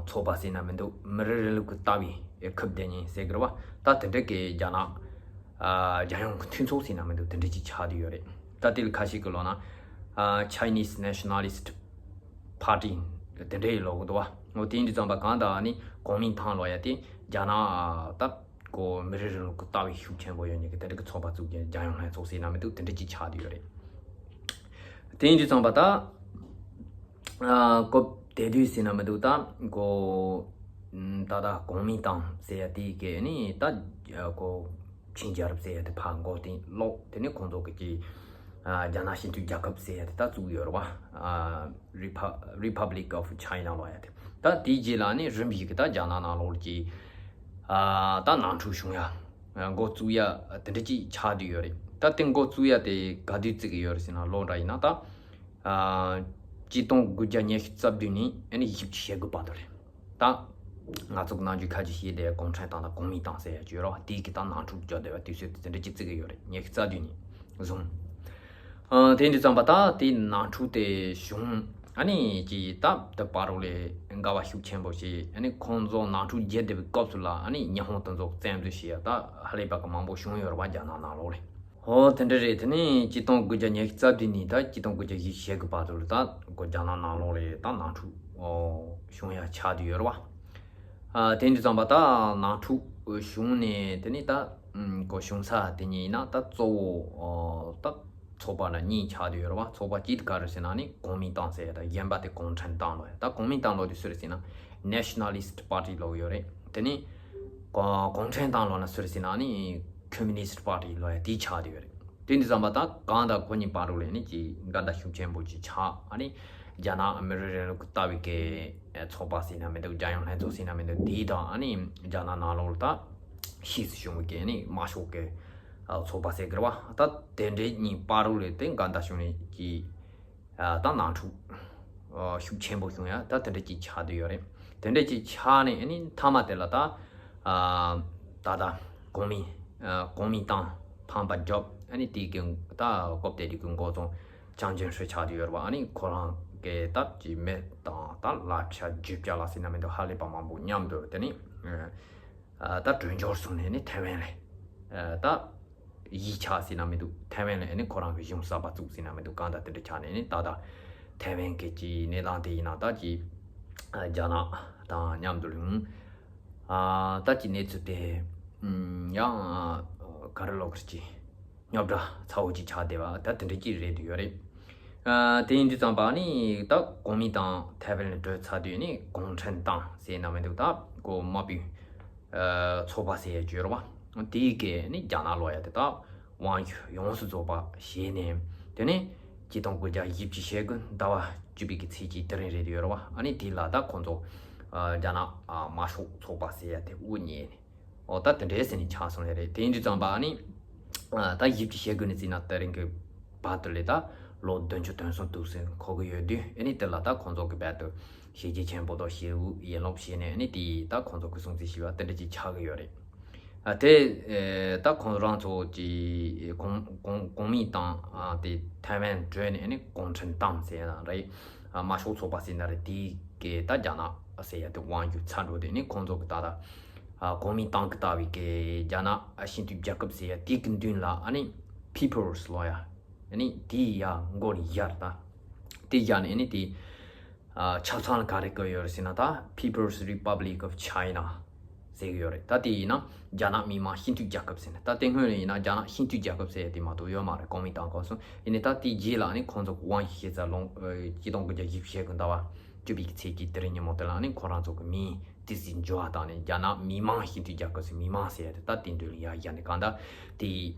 ཚོགས་པ་ཟེར་ན་མི་འདུག་མི་རིགས་རིང་ལུགས་ཀྱི་ལྟ་བའི་ཁུབ་བསྡད་མཁན་ཟེར་གི་རེད་བ། ད་དེ་འདྲ་གི་རྒྱ་ནག་རྒྱལ་ཡོངས་ཀྱི་མཐུན་ཚོགས་ཟེར་ན་མི་འདུག་དེ་འདྲ་ཅིག་ཆགས་བསྡད་ཡོད་རེད། ད་དེ་ལ་ཁ་ཤས་ཀྱི་ལོ་ན་Chinese Nationalist Party དེ་འདྲ་ཡི་ལོ་གི་འདུག་བ། འོ་དེ་ཡིན་དུས་ཙམ་པ་གང་ལྟར་ནི་གོང་མིན་ཏང་ལབ་ཡ་དེ་རྒྱ་ནག་ད་གོ་མི་རིགས་རིང་ལུགས་ཀྱི་ལྟ་བའི་ཤུགས་ཆེན་པོ་ཡོད་མཁན་གྱི་དེ་འདྲ་གི་ཚོགས་པ་བཙུགས་རྒྱལ་ཡོངས་ལྷན་ཚོགས་ཟེར་ན་མི་འདུག་དེ་འདྲ་ཅིག་ཆགས་བསྡད་ཡོད་རེད། དེ་ཡིན་དུས་ཙམ་པ་ད་ཨ་སྐབས་དེ་དུས་ཟེར་ན་མི་འདུག་ད་གོ་ད་ད་གོང་མིན་ཏང་ཟེར་ཡ་དེ་གི་ནི་ད་གོ་ཆིན་རྒྱལ་རབས་ཟེར་ཡ་དེ་ཕར་འགོ་དེ་ལོག་དེ་ནི་ཁོང་ཚོ་གི་ཅི་རྒྱ་ནག་སྤྱི་མཐུན་རྒྱལ་ཁབ་ཟེར་ཡ་དེ་ད་བཙུགས་ཡོད་རེད་བ། Repu- Republic of China ལབ་ཡ་དེ། ད་དེའི་རྗེས་ལ་ནི་རིམ་བཞིན་གྱི་ད་རྒྱ་ནག་ནང་ལོགས་ཀྱི་ད་ནང་འཁྲུག་བྱུང་ཡ་འགོ་བཙུགས་ཡ་དེ་འདྲ་ཅིག་ཆགས་བསྡད་ཡོད་རེད། ད་དེ་འགོ་བཙུགས་ཡ་དེ་ག་དུས་བརྩི་གི་ཡོད་རེད་ཟེར་ན་ལོ་འདྲ་ཡིན་ན་ད་ཆིག་སྟོང་དགུ་བརྒྱ་ཉི་ཤུ་རྩ་བདུན་ནས་ཨ་ནི་བཞི་བཅུ་ཞེ་དགུ་བར་དུ་རེད། ད་ང་ཚོ་གི་ནམ་རྒྱུན་ཁ་ཆེ་བཤད་དེ་གུང་ཁྲན་ཏང་དང་གོང་མིན་ཏང་ཟེར་ཡ་ཅིག་ཡོད་རེད་བ། དེའི་གི་ད་ནང་འཁྲུག་བརྒྱབ་བསྡད་པ་དུས་ཚོད་དེ་འདྲ་ཅིག་བརྩི་གི་ཡོད་རེད། ཉི་ཤུ་རྩ་བདུན་ནས་བཟུང་། ཨ་དེ་འདྲ་ཙམ་པ་ད་དེ་ནང་འཁྲུག་དེ་བྱུང་ཨ་ནི་ཅིག་ད་དེ་བར་དུ་ལས་འགལ་བ་ཤུགས་ཆེན་པོ་བྱས་ཨ་ནི་ཁོང་ཚོ་ནང་འཁྲུག་བརྒྱབ་བསྡད་པའི་སྐབས་སུ་ལ་ཨ་ནི་ཉི་ཧོང་དེ་ཚོ་བཙན་འཛུལ་བྱས་ཡ་ད་ཧ་ལས་པ་གི་མང་པོ་བྱུང་ཡོད་རེད་བ་རྒྱ་ནག་ནང་ལོགས་ལ། ཧོ་དེ་འདྲ་རེད། དེ་ནས་ཆིག་སྟོང་དགུ་བརྒྱ་ཉི་ཤུ་རྩ་བདུན་ནས་ད་ཆིག་སྟོང་དགུ་བརྒྱ་བཞི་བཅུ་ཞེ་དགུ་བར་དུ་ལ་ད་གོ་རྒྱ་ནག་ནང་ལོགས་ལ་ད་ནང་འཁྲུག་ཨོ་བྱུང་ཡ་ཆགས་བསྡད་ཡོད་རེད་བ། ཨ་དེ་འདྲ་ཙམ་པ་ད་ནང་འཁྲུག་བྱུང་ནས་དེ་ནས་ད་ཨུམ་གོ་བྱུང་ས་དེ་གཉིས་ཡིན་ན་ད་གཙོ་བོ་ཨོ་ད་ཚོགས་པ་ལ་གཉིས་ཆགས་བསྡད་ཡོད་རེད་བ། ཚོགས་པ་གཅིག་དེ་ག་རེ་ཟེར་ན་ནི་གོང་མིན་ཏང་ཟེར་ཡ་ད་གཞན་པ་དེ་གུང་ཁྲན་ཏང་ལབ་ཡ། ད་གོང་མིན་ཏང་ལབ་དུས་སུ་རེད་ཟེར་ན་Nationalist Party ལབ་ཡོད་རེད། དེ་ནས་གོ་གུང་ཁྲན་ཏང་ལབ་ན་སུ་རེད་ཟེར་ན་ནི་Communist Party ལབ་ཡ་དེ་ཆགས་བསྡད་ཡོད་རེད། དེ་འདྲ་ཙམ་པ་ད་གང་དང་ཁོ་གཉིས་བར་དུ་ལས་ནི་ཅིག་འགལ་ཟླ་ཤུགས་ཆེན་པོ་ཅིག་ཆགས། ཨ་ནི་རྒྱ་ནག་མི་རིགས་རིང་ལུགས་ཀྱི་ལྟ་བའི་གི་ཚོགས་པ་ཟེར་ན་མི་འདུག་རྒྱལ་ཡོངས་ལྷན་ཚོགས་ཟེར་ན་མི་འདུག་དེ་དང་ཨ་ནི་རྒྱ་ནག་ནང་ལོགས་ལ་ད་ཕྱིས་སུ་བྱུང་བའི་གི་ནི་དམར་ཤོག་གི་ཚོགས་པ་ཟེར་གི་རེད་བ། ད་དེ་འདྲའི་གཉིས་བར་དུ་ལས་དེ་འགལ་ཟླ་བྱུང་ནས་ཀྱི་ད་ནང་འཁྲུག་ཤུགས་ཆེན་པོ་བྱུང་ཡ་ད་དེ་འདྲ་ཅིག་ཆགས་བསྡད་ཡོད་རེད། དེ་འདྲ་ཅིག་ཆགས་ནས་ཨ་ནི་མཐའ་མ་དེ་ལ་ད་ད་ད་གོང་མིན་གོང་མིན་ཏང་ཕམ་པ་རྒྱབ། ཨ་ནི་དེའི་གི་ད་སྐབས་དེ་དུས་ཀྱི་འགོ་བཙོང་ཅང་ཅན་ཧྲི་ཆགས་བསྡད་ཡོད་རེད་བ། ཨ་ནི་ཁོ་རང་གི་ད་ཀྱི་མི་དང་ད་ལག་ཆ་བརྒྱད་བརྒྱ་ལ་ཟེར་ན་མི་འདུག་ཧ་ལས་པ་མང་པོ་མཉམ་དུ་དེ་ནི་ད་གྲོས་འཆར་བཟུང་ནས་ནི་ཐའེ་ཝན་ལ་ད་གཞིས་ཆགས་ཟེར་ན་མི་འདུག་ཐའེ་ཝན་ལ་ཨ་ནི་ཁོ་རང་གི་གཞུང་གསར་པ་བཙུགས་ཟེར་ན་མི་འདུག་གང་ལྟར་དེ་འདྲ་ཆགས་ནས་ནི་ད་ད་ཐའེ་ཝན་གི་ཀྱི་གནས་སྟངས་དེ་ཡིན་ན་ད་ཀྱི་རྒྱ་ནག་དང་མཉམ་དུ་ལུང་ད་ཀྱི་གནས་ཚུལ་དེ་ཡང་ག་རེ་ལབ་དགོས་རེད་ཀྱི་རྙོག་དྲ་ཚ་བོ་ཅིག་ཆགས་བསྡད་པ་ད་དེ་འདྲ་ཅིག་རེད་འདུག་ཡོད་རེད། དེ་ཡིན་དུས་ཙམ་པ་ནི་ད་གོང་མིན་ཏང་ཐའེ་ཝན་ལ་བྲོས་ཚར་དུས་ནི་གུང་ཁྲན་ཏང་ཟེར་ན་མི་འདུག་ད་གོ་དམར་པོའི་ཚོགས་པ་ཟེར་ཡ་བརྗོད་རོགས་པ། དེའི་གི་ནི་རྒྱ་ནག་ལོ་ཡ་དེ་དག་དབང་སྒྱུར་ཡོངས་སུ་རྫོགས་པ་བྱས་ནས། དེ་ནས་ཆིག་སྟོང་དགུ་བརྒྱ་བཞི་བཅུ་ཞེ་དགུ་ཟླ་བ་བཅུ་པའི་གི་ཚེས་གཅིག་དེ་རིང་རེད་ཡོད་རོགས་པ། ཨ་ནི་དེ་ལ་ད་ཁོང་ཚོ་རྒྱ་ནག་དམར་ཤོག་ཚོགས་པ་ཟེར་ཡ་དེ་དབུ་བརྙེས་ནས། འོ་ད་དེ་འདྲའི་ཟེར་ནས་ཆགས་སོང་ལེ་རེད། དེ་ཡིན་དུས་ཙམ་པ་ཨ་ནི་ད་བཞི་བཅུ་ཞེ་དགུ་ནས་བརྩིས་ན་དེ་རིང་གི་བར་དུ་ལས་ད་ལོ་བདུན་ཅུ་དོན་གསུམ་འདུག་ཟེར་གོ་གི་ཡོད་དུས། ཨ་ནི་དེ་ལ་ད་ཁོང་ཚོ་གི་རྦད་དུ་ཞི་རྒྱས་ཆེན་པོ་དང་ཞི་བའི་ཡན་ལག་བྱས་ནས་ཨ་ནི་དེ་ད་ཁོང་ཚོ་གི་སྲུང་བརྩི་ཞུ་བ་དེ་འདྲ་ཅིག་ཆགས་ཀྱི་ཡོད་རེད། ཨ་དེ་ད་ཁོང་རང་ཚོ་གི་གོང་གོང་གོང་མིན་ཏང་དེ་ཐའེ་ཝན་བྲོས་ནས་ཨ་ནི་གུང་ཁྲན་ཏང་ཟེར་ན་རེད། དམར་ཤོག་ཚོགས་པ་ཟེར་ན་རེད། དེ་གི་ད་རྒྱ་ནག་ཟེར་ཡ་དེ་དབང་སྒྱུར་ཚར་འགྲོ་དུས་ནི་ཁོང་ཚོ་གི་ད་ད་གོང་མིན་ཏང་གི་ལྟ་བའི་གི་རྒྱ་ནག་སྤྱི་མཐུན་རྒྱལ་ཁབ་ཟེར་ཡ་དེ་གི་མདུན་ལ་ཨ་ནི་People's ལབ་ཡ། ཨ་ནི་དེ་ཡ་མགོ་ནས་ཡར་ད་དེ་ཡ་ནས་ཨ་ནི་དེ་ཆ་ཚང་ལ་ག་རེ་བཀོད་ཡོད་རེད་ཟེར་ན་ད་People's Republic of China ཟེར་གྱི་ཡོད་རེད། ད་དེ་ཡིན་ན་རྒྱ་ནག་མི་དམངས་སྤྱི་མཐུན་རྒྱལ་ཁབ་ཟེར་ནས། ད་དེ་སྔོན་ལ་ཡིན་ན་རྒྱ་ནག་སྤྱི་མཐུན་རྒྱལ་ཁབ་ཟེར་ཡ་དེ་མ་གཏོགས་ཡོད་མ་རེད། གོ་མིན་ཏང་གོང་སོང་ཡིན་ནས། ད་དེའི་རྗེས་ལ་ནི་ཁོང་ཚོ་དབང་ཞིག་ཤེས་ཚར་ལོང་། ཨ་ཆིག་སྟོང་དགུ་བརྒྱ་བཞི་བཅུ་ཞེ་དགུ་ཟླ་བ་བཅུ་པའི་ཚེས་ཀྱི་དེ་རིང་ཉིན་མོ་དེ་ལ་ནི་ཁོ་རང་ཚོ་གི་མིང་ཏོག་ཙམ་འགྱུར་བ་བཏང་ནས། རྒྱ་ནག་མི་དམངས་སྤྱི་མཐུན་རྒྱལ་ཁབ་ཟེར། མི་དམངས་ཟེར་ཡ་དེ་ད་དེ་འདྲ་ལ་ཡ་བཞག་ནས། གང་ལྟར་དེ་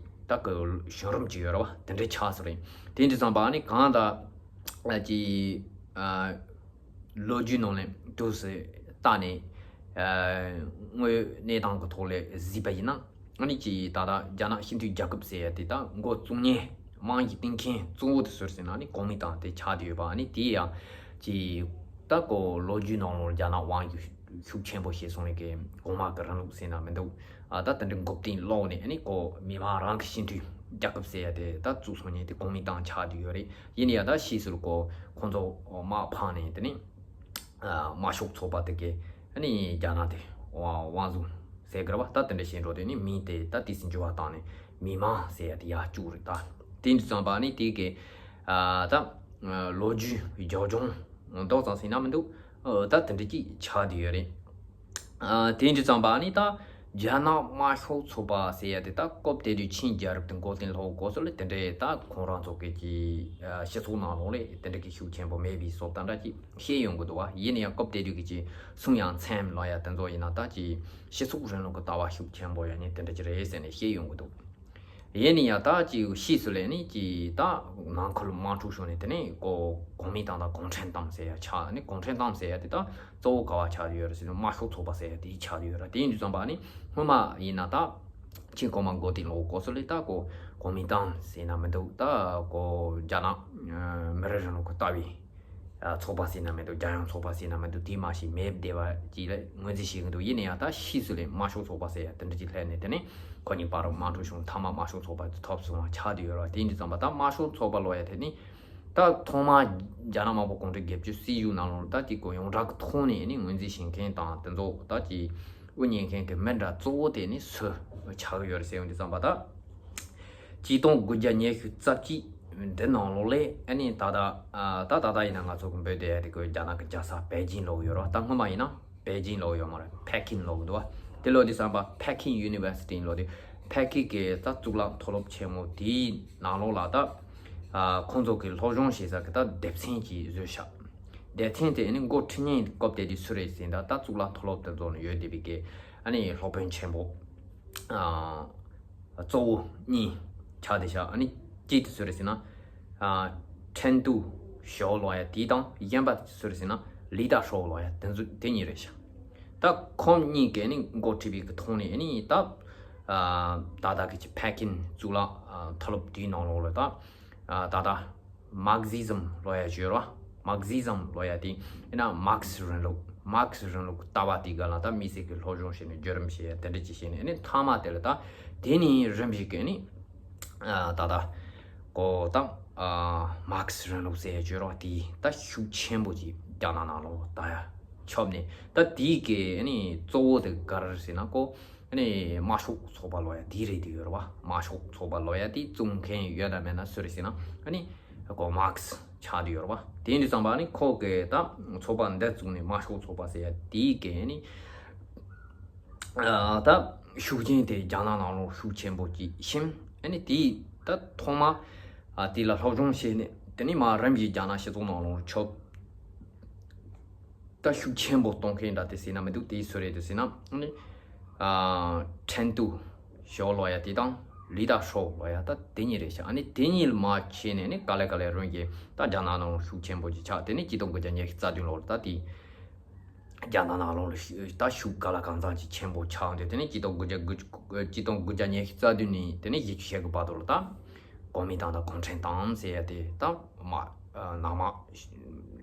ད་གི་བྱུང་རིམ་ཅིག་ཡོད་རེད་བ། དེ་འདྲ་ཆགས་སོང་རེད། དེ་འདྲ་ཙམ་པ་ནི་གང་ལྟར་ཨ་ཅི་ཨ་ལོ་རྒྱུས་ནང་ནས་འདུག་སེ་བལྟས་ནས། ཨ་དངོས་ཡོད་གནས་སྟངས་ཀྱི་ཐོག་ལ་གཟིགས་པ་ཡིན་ན། ཨ་ནི་ཅི་ད་ལྟ་རྒྱ་ནག་སྤྱི་མཐུན་རྒྱལ་ཁབ་ཟེར་ཡ་དེ་ད་འགོ་བཙུགས་མཁན་དམངས་ཀྱི་སྟེང་མཁན་གཙོ་བོ་དེ་སུ་རེད་ཟེར་ན་ནི་གོ་མིན་ཏང་དེ་ཆགས་བསྡད་ཡོད་པ། ཨ་ནི་དེ་ཡང་ཅི་ད་ཀོ་ལོ་རྒྱུས་ནང་ལོགས་རྒྱ་ནག་དབང་སྒྱུར་ཤུགས་ཆེན་པོ་བྱས་སོང་ནས་གི་གོང་མ་གི་རིང་ལུགས་ཟེར་ན་མི་འདུག་ཨ་ད་དེ་འདྲའི་འགོ་རྟིང་སློག་ནས། ཨ་ནི་ཀོ་མི་དམངས་རང་གི་སྤྱི་མཐུན་རྒྱལ་ཁབ་ཟེར་ཡ་དེ་ད་བཙུགས་སོང་མཁན་དེ་གོ་མིན་ཏང་ཆགས་བསྡད་ཡོད་རེད། ཡིན་ཡང་ད་ཕྱིས་སུ་ལ་ཀོ་ཁོང་ཚོ་དམག་འཕངས་ནས། དེ་ནས་ཨ་དམར་ཤོག་ཚོགས་པ་དེ་གས་ཨ་ནི་རྒྱ་ནག་དེ་དབང་དབང་བཟུང་ཟེར་གི་རེད་བ། ད་དེ་འདྲ་བྱས་འགྲོ་དུས་ནི་མིང་དེ་ད་ཏོག་ཙམ་འགྱུར་བ་བཏང་ནས་མི་དམངས་ཟེར་ཡ་དེ་ཡར་བཅུག་རེད། ད་དེ་འདྲ་ཙམ་པ་ནི་དེ་གས་ཨ་ད་ལོ་རྒྱུས་རྒྱབ་ལྗོངས་མདོག་ཙམ་ཟེར་ན་མི་འདུག་ཨ་ད་དེ་འདྲ་ཅིག་ཆགས་བསྡད་ཡོད་རེད། ཨ་དེ་འདྲ་ཙམ་པ་ནི་ད་རྒྱ་ནག་དམར་ཤོག་ཚོགས་པ་ཟེར་ཡ་དེ་ད་སྐབས་དེ་དུས་ཆིང་རྒྱལ་རབས་དེ་འགོ་རྟིང་སློག་གོ་སོ་ལ་དེ་འདྲའི་ད་ཁོང་རང་ཚོ་གི་ཅི་ཨ་སྤྱི་ཚོགས་ནང་ལོགས་ལ་དེ་འདྲ་གི་ཤུགས་ཆེན་པོ་མེད་པའི་བཟོ་ལྟ་འདྲ་ཅིག་བཤད་ཡོང་གི་འདུག་བ། ཡིན་ན་ཡང་སྐབས་དེ་དུས་ཀྱི་ཅི་སུང་ཡང་ཚན་ལབ་ཡ་དེ་ཚོ་ཡིན་ན། ད་ཅི་སྤྱི་ཚོགས་རིང་ལུགས་ཀྱི་ལྟ་བ་ཤུགས་ཆེན་པོ་ཡ་ནི་དེ་འདྲ་ཅིག་རེད་ཟེར་ནས་བཤད་ཡོང་གི་འདུག་ཡིན་ན་ཡང་ད་ཅི་ཕྱིས་སུ་ལ་ནི་ཅི་ད་ནང་ཁུལ་དམག་འཁྲུག་བྱུང་ནས། དེ་ནས་ཀོ་གོ་མིན་ཏང་དང་གུང་ཁྲན་ཏང་ཟེར་ཡ་ཆགས། ནི་གུང་ཁྲན་ཏང་ཟེར་ཡ་དེ་ད་གཙོ་བོ་ག་བ་ཆགས་ཡོད་རེད་ཟེར་ན་དམར་ཤོག་ཚོགས་པ་ཟེར་ཡ་དེ་ཆགས་ཡོད་རེད། དེ་ཡིན་དུས་ཙམ་པ་ནི་སྔོན་མ་ཡིན་ན་ད་ཆིང་གོང་མ་འགོ་དེ་ལོ་གོ་སོ་ལ་ད་ཀོ་གོ་མིན་ཏང་ཟེར་ན་མི་འདུག་ད་ཀོ་རྒྱ་ནག་ཨ་མི་རིགས་རིང་ལུགས་ཀྱི་ལྟ་བའི་ཨ་ཚོགས་པ་ཟེར་ན་མི་འདུག་རྒྱལ་ཡོངས་ཚོགས་པ་ཟེར་ན་མི་འདུག་དེ་མ་ཞིག་མེད་བསྡད་པ་ཅིག་ལ་ངོས་འཛིན་བྱེད་ཀྱི་འདུག་ཡིན་ན་ཡང་ད་ཕྱིས་སུ་ལ་དམར་ཤོག་ཚོགས་པ་ཟེར་ཡ་དེ་འདྲ་ཅིག་སླེབས་ནས། དེ་ནས་ཁོ་གཉིས་བར་དམག་འཁྲུག་བྱུང་། མཐའ་མ་དམར་ཤོག་ཚོགས་པ་དེ་ཐོབ་སོང་བ་ཆགས་བསྡད་ཡོད་རེད། དེ་ཡིན་དུས་ཙམ་པ་ད་དམར་ཤོག་ཚོགས་པ་ལབ་ཡ་དེ་ནི་ད་ཐོག་མ་རྒྱ་ནག་དམར་པོ་གུང་ཁྲན་བརྒྱད་ཅུ་སྲིད་གཞུང་ནང་ལོགས་ད་ཅིག་ཀོ་ཡོངས་གྲགས་ཀྱི་ཐོག་ནས་ནི་ངོས་འཛིན་བྱེད་མཁན་དང་དེ་ཚོ་ད་ཅིག་དབུ་བརྙེས་མཁན་གྱི་མི་འདྲ་གཙོ་བོ་དེ་ནི་སུ་ཆགས་ཡོད་རེད་ཟེར་ཡོང་དུས་ཙམ་པ། ད་ཆིག་སྟོང་དགུ་བརྒྱ་ཉི་ཤུ་རྩ་གཅིག་འདི་ནང་ལོགས་ལས་ཨ་ནི་ད་ལྟ་ཨ་ད་ད་ལྟ་ཡིན་ན་ང་ཚོ་གི་འབོད་བསྡད་ཡ་དེ་ཀོ་རྒྱ་ནག་གི་རྒྱལ་ས་པེ་ཅིན་ལབ་ཡོད་རེད་བ། ད་སྔོན་མ་ཡིན་ན་པེ་ཅིན་ལབ་ཡོད་མ་རེད། པེ་ཀིན་ལབ་གི་འདུག་བ། དེ་ལབ་དུས་ཙམ་པ་པེ་ཀིན་ཡུ་ནི་ཝར་སི་ཊི་ལབ་དུས། པེ་ཀིན་གི་ད་གཙུག་ལག་མཐོ་སློབ་ཆེན་མོ་དེའི་ནང་ལོགས་ལ་ད་ཨ་ཁོང་ཚོ་གི་སློབ་སྦྱོང་བྱེད་ས་གི་ད་སྡེ་ཚན་གྱིས་བཟོས་ཤག་སྡེ་ཚན་དེ་ཨ་ནི་འགོ་ཁྲིད་མཁན་སྐབས་དེ་དུས་སུ་རེད་ཟེར་ན། ད་གཙུག་ལག་མཐོ་སློབ་དེ་ཚོ་ནས་ཡོད་བསྡད་པའི་གི་ཨ་ནི་སློབ་དཔོན་ཆེན་པོ་ཨ་གཙོ་བོ་གཉིས་ཆགས་བསྡད་ཤག་ཨ་ནི་གཅིག་དེ་སུ་རེད་ཟེར་ན། ཨ་ཁྲེན་ཏུའུ་ཞའོ་ལབ་ཡ་དེ་དང་། གཞན་པ་སུ་རེད་ཟེར་ན་ལི་ཏ་ཧྲོའུ་ལབ་ཡ་དེ་ཚོ་དེ་གཉིས་རེད་ཤག་ད་ཁོང་གཉིས་ཀས་ནི་འགོ་ཁྲིད་པའི་གི་ཐོག་ནས་ནི་ད་ཨ་ད་ལྟ་གི་ཅི་པེ་ཀིན་གཙུག་ལག་ཨ་མཐོ་སློབ་དེའི་ནང་ལོགས་ལ་ད་ཨ་ད་ལྟ་མར་ཁེ་སི་ཛམ་ལབ་ཡ་ཡོད་རེད་བ། མར་ཁེ་སི་ཛམ་ལབ་ཡ་དེ་ཡིན་ན་མར་ཁེ་སི་རིང་ལུགས། མར་ཁེ་སི་རིང་ལུགས་ཀྱི་ལྟ་བ་དེའི་སྒང་ལ་ད་དམིགས་བསལ་གྱི་སློབ་སྦྱོང་བྱས་ནས་བརྒྱུད་རིམ་བྱས་ཡ་དེ་འདྲ་ཅིག་བྱས་ནས། ཨ་ནི་མཐའ་མ་དེ་ལ་ད་དེ་ནས་རིམ་བཞིན་གྱི་ནི་ཨ་ད་ལྟ་ཀོ་ད་ཨ་མར་ཁེ་སི་རིང་ལུགས་ཟེར་ཡ་ཡོད་རེད་བ། དེ་ད་ཤུགས་ཆེན་པོ་ཅིག་རྒྱ་ནག་ནང་ལོགས་ད་ཡ་ཁྱབ་ནས། ད་དེའི་གི་ཨ་ནི་གཙོ་བོ་དེ་ག་རེ་རེད་ཟེར་ན་ཀོ་ཨ་ནི་དམར་ཤོག་ཚོགས་པ་ལབ་ཡ་དེ་རེད་དེ་ཡོད་རེད་བ། དམར་ཤོག་ཚོགས་པ་ལབ་ཡ་དེ་བཙུགས་མཁན་ཡོད་ན་མེད་ན་སུ་རེད་ཟེར་ན། ཨ་ནི་ཀོ་མར་ཁེ་སི་ཆགས་བསྡད་ཡོད་རེད་བ། དེ་ཡིན་དུས་ཙམ་པ་ཨ་ནི་ཁོ་གི་ད་ཚོགས་པ་འདི་བཙུགས་ནས། དམར་ཤོག་ཚོགས་པ་ཟེར་ཡ་དེའི་གི་ཨ་ནི་ཨ་ད་ཤུགས་རྐྱེན་དེ་རྒྱ་ནག་ནང་ལོགས་ཤུགས་ཆེན་པོ་ཅིག་ཕྱིན། ཨ་ནི་དེ་ད་ཐོག་མ་ཨ་དེ་ལ་སློབ་སྦྱོང་བྱས་ནས། དེ་ནས་མར་རིམ་བཞིན་རྒྱ་ནག་སྤྱི་ཚོགས་ནང་ལོགས་ཁྱབ། ད་ཤུགས་ཆེན་པོ་གཏོང་མཁན་འདྲ་དེ་ཟེར་ན་མི་འདུག་དེ་སུ་རེད་དེ་ཟེར་ན། ཨ་ནི་ཨ་ཁྲེན་ཏུའུ་ཞའོ་ལབ་ཡ་དེ་དང་ལི་ཏ་ཧྲོའུ་ལབ་ཡ་ད་དེ་གཉིས་རེད་ཤག་ཨ་ནི་དེ་གཉིས་ལ་མར་བྱས་ནས་ནི་ག་ལེ་ག་ལེ་རིམ་བཞིན་ད་རྒྱ་ནག་ནང་ལོགས་ཤུགས་ཆེན་པོ་ཅིག་ཆགས། དེ་ནས་ཆིག་སྟོང་དགུ་བརྒྱ་ཉི་ཤུ་རྩ་བདུན་ལོར་ད་དེ་རྒྱ་ནག་ནང་ལོགས་ལ་ཤུ་ད་ཤུགས་ག་ལ་གང་འཚམ་ཅིག་ཆེན་པོ་ཆགས་འདུག་དེ་ནས་ཆིག་སྟོང་དགུ་བརྒྱ་དགུ་ཆིག་སྟོང་དགུ་བརྒྱ་ཉི་ཤུ་རྩ་བདུན་ནས་དེ་ནས་བཞི་བཅུ་ཞེ་དགུ་བར་དུ་ལ་ད་གོ་མིན་ཏང་དང་གུང་ཁྲན་ཏང་ཟེར་ཡ་དེ་ད་མ་ཨ་ནང་མ་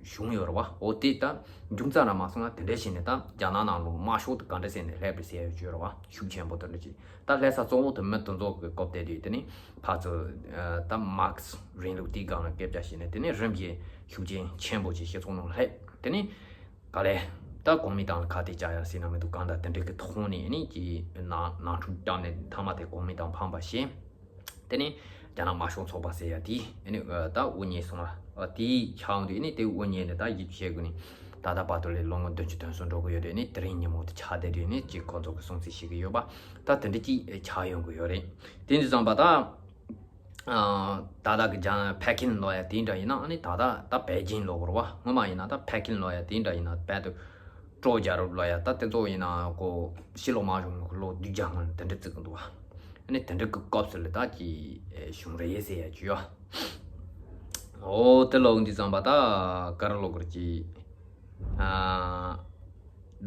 བྱུང་ཡོད་རེད་བ། འོ་དེ་ད་མཇུག་རྩ་ར་མ་སོང་ན་དེ་འདྲ་བྱས་ནས་ད་རྒྱ་ནག་ནང་ལོགས་དམར་ཤོག་དེ་ག་འདྲ་བྱས་ནས་སླེབས་རེད་ཟེར་ཡ་ཡོད་རེད་བ། ཤུགས་ཆེན་པོ་དེ་འདྲ་ཅིག་ད་སླེབས་ས་གཙོ་བོ་དེ་མི་དེ་ཚོ་གི་སྐབས་དེ་དུས་དེ་ནས་ཕར་ཚུར་ཨ་ད་མར་ཁེ་སི་རིང་ལུགས་དེའི་སྒང་ལ་སྐད་ཆ་བཤད་ནས། དེ་ནས་རིམ་གྱིས་ཤུགས་རྐྱེན་ཆེན་པོ་ཅིག་སྤྱི་ཚོགས་ནང་སླེབས། དེ་ནས་ག་ལེ་ད་གོ་མིན་ཏང་ལ་ཁ་གཏད་བཅག་ཡ་ཟེར་ན་མི་འདུག་གང་ལྟར་དེ་འདྲ་གི་ཐོག་ནས་ནི་ཀྱི་ནང་ནང་འཁྲུག་བརྒྱབ་ནས་མཐའ་མ་དེ་གོ་མིན་ཏང་འཕངས་པ་བྱས། དེ་ནས་རྒྱ་ནག་དམར་ཤོག་ཚོགས་པ་ཟེར་ཡ་དེ་ནི་ད་དབུ་བརྙེས་སོང་བ། དེའི་ཆགས་འོང་དུས་ནི་དེ་དབུ་བརྙེས་ནས་ད་བཞི་བཅུ་ཞེ་དགུ་ནས་ ད་ལྟ་བར་དུ་ལས་ལོ་ངོ་བདུན་ཅུ་དོན་གསུམ་འགྲོ་གི་ཡོད་རེད། ནི་དེ་རིང་ཉིན་མོ་དེ་ཆགས་བསྡད་དུས་ནི་ཅིག་ཁོང་ཚོ་གི་སྲུང་བརྩི་ཞུ་གི་ཡོད་པ། ད་དེ་འདྲ་ཅིག་ཆགས་ཡོང་གི་ཡོད་རེད། དེ་འདྲ་ཙམ་པ་ད། ད་ལྟ་གི་ཇ་པེ་ཀིན་ལོ་ཡ་དེ་འདྲ་ཡིན་ན། ཨ་ནི་ད་ལྟ་ད་པེ་ཅིན་ལོ་གོ་ར་བ། སྔོན་མ་ཡིན་ན་ད་པེ་ཀིན་ལོ་ཡ་དེ་འདྲ་ཡིན་ན། བལ་དུ་ཀྲོ་རྒྱལ་རབས་ལོ་ཡ་ད་དེ་ཚོ་ཡིན་ན་ཀོ་ཕྱི་ལོ་མ་བྱུང་ནི་ལོ་བདུན་བརྒྱ་སྔོན་དེ་འདྲ་བརྩི་གི་འདུག་བ། ཨ་ནི་དེ་འདྲ་གི་སྐབས་སུ་ལ་ད་ཅི་བྱུང་རེད་ཟེར་ཡ་ཅི་ཡོད། འོ་དེ་ལོ་འདི་ཙམ་པ་ད་ག་རེ་ལོ་གར་ཅི། ཨ།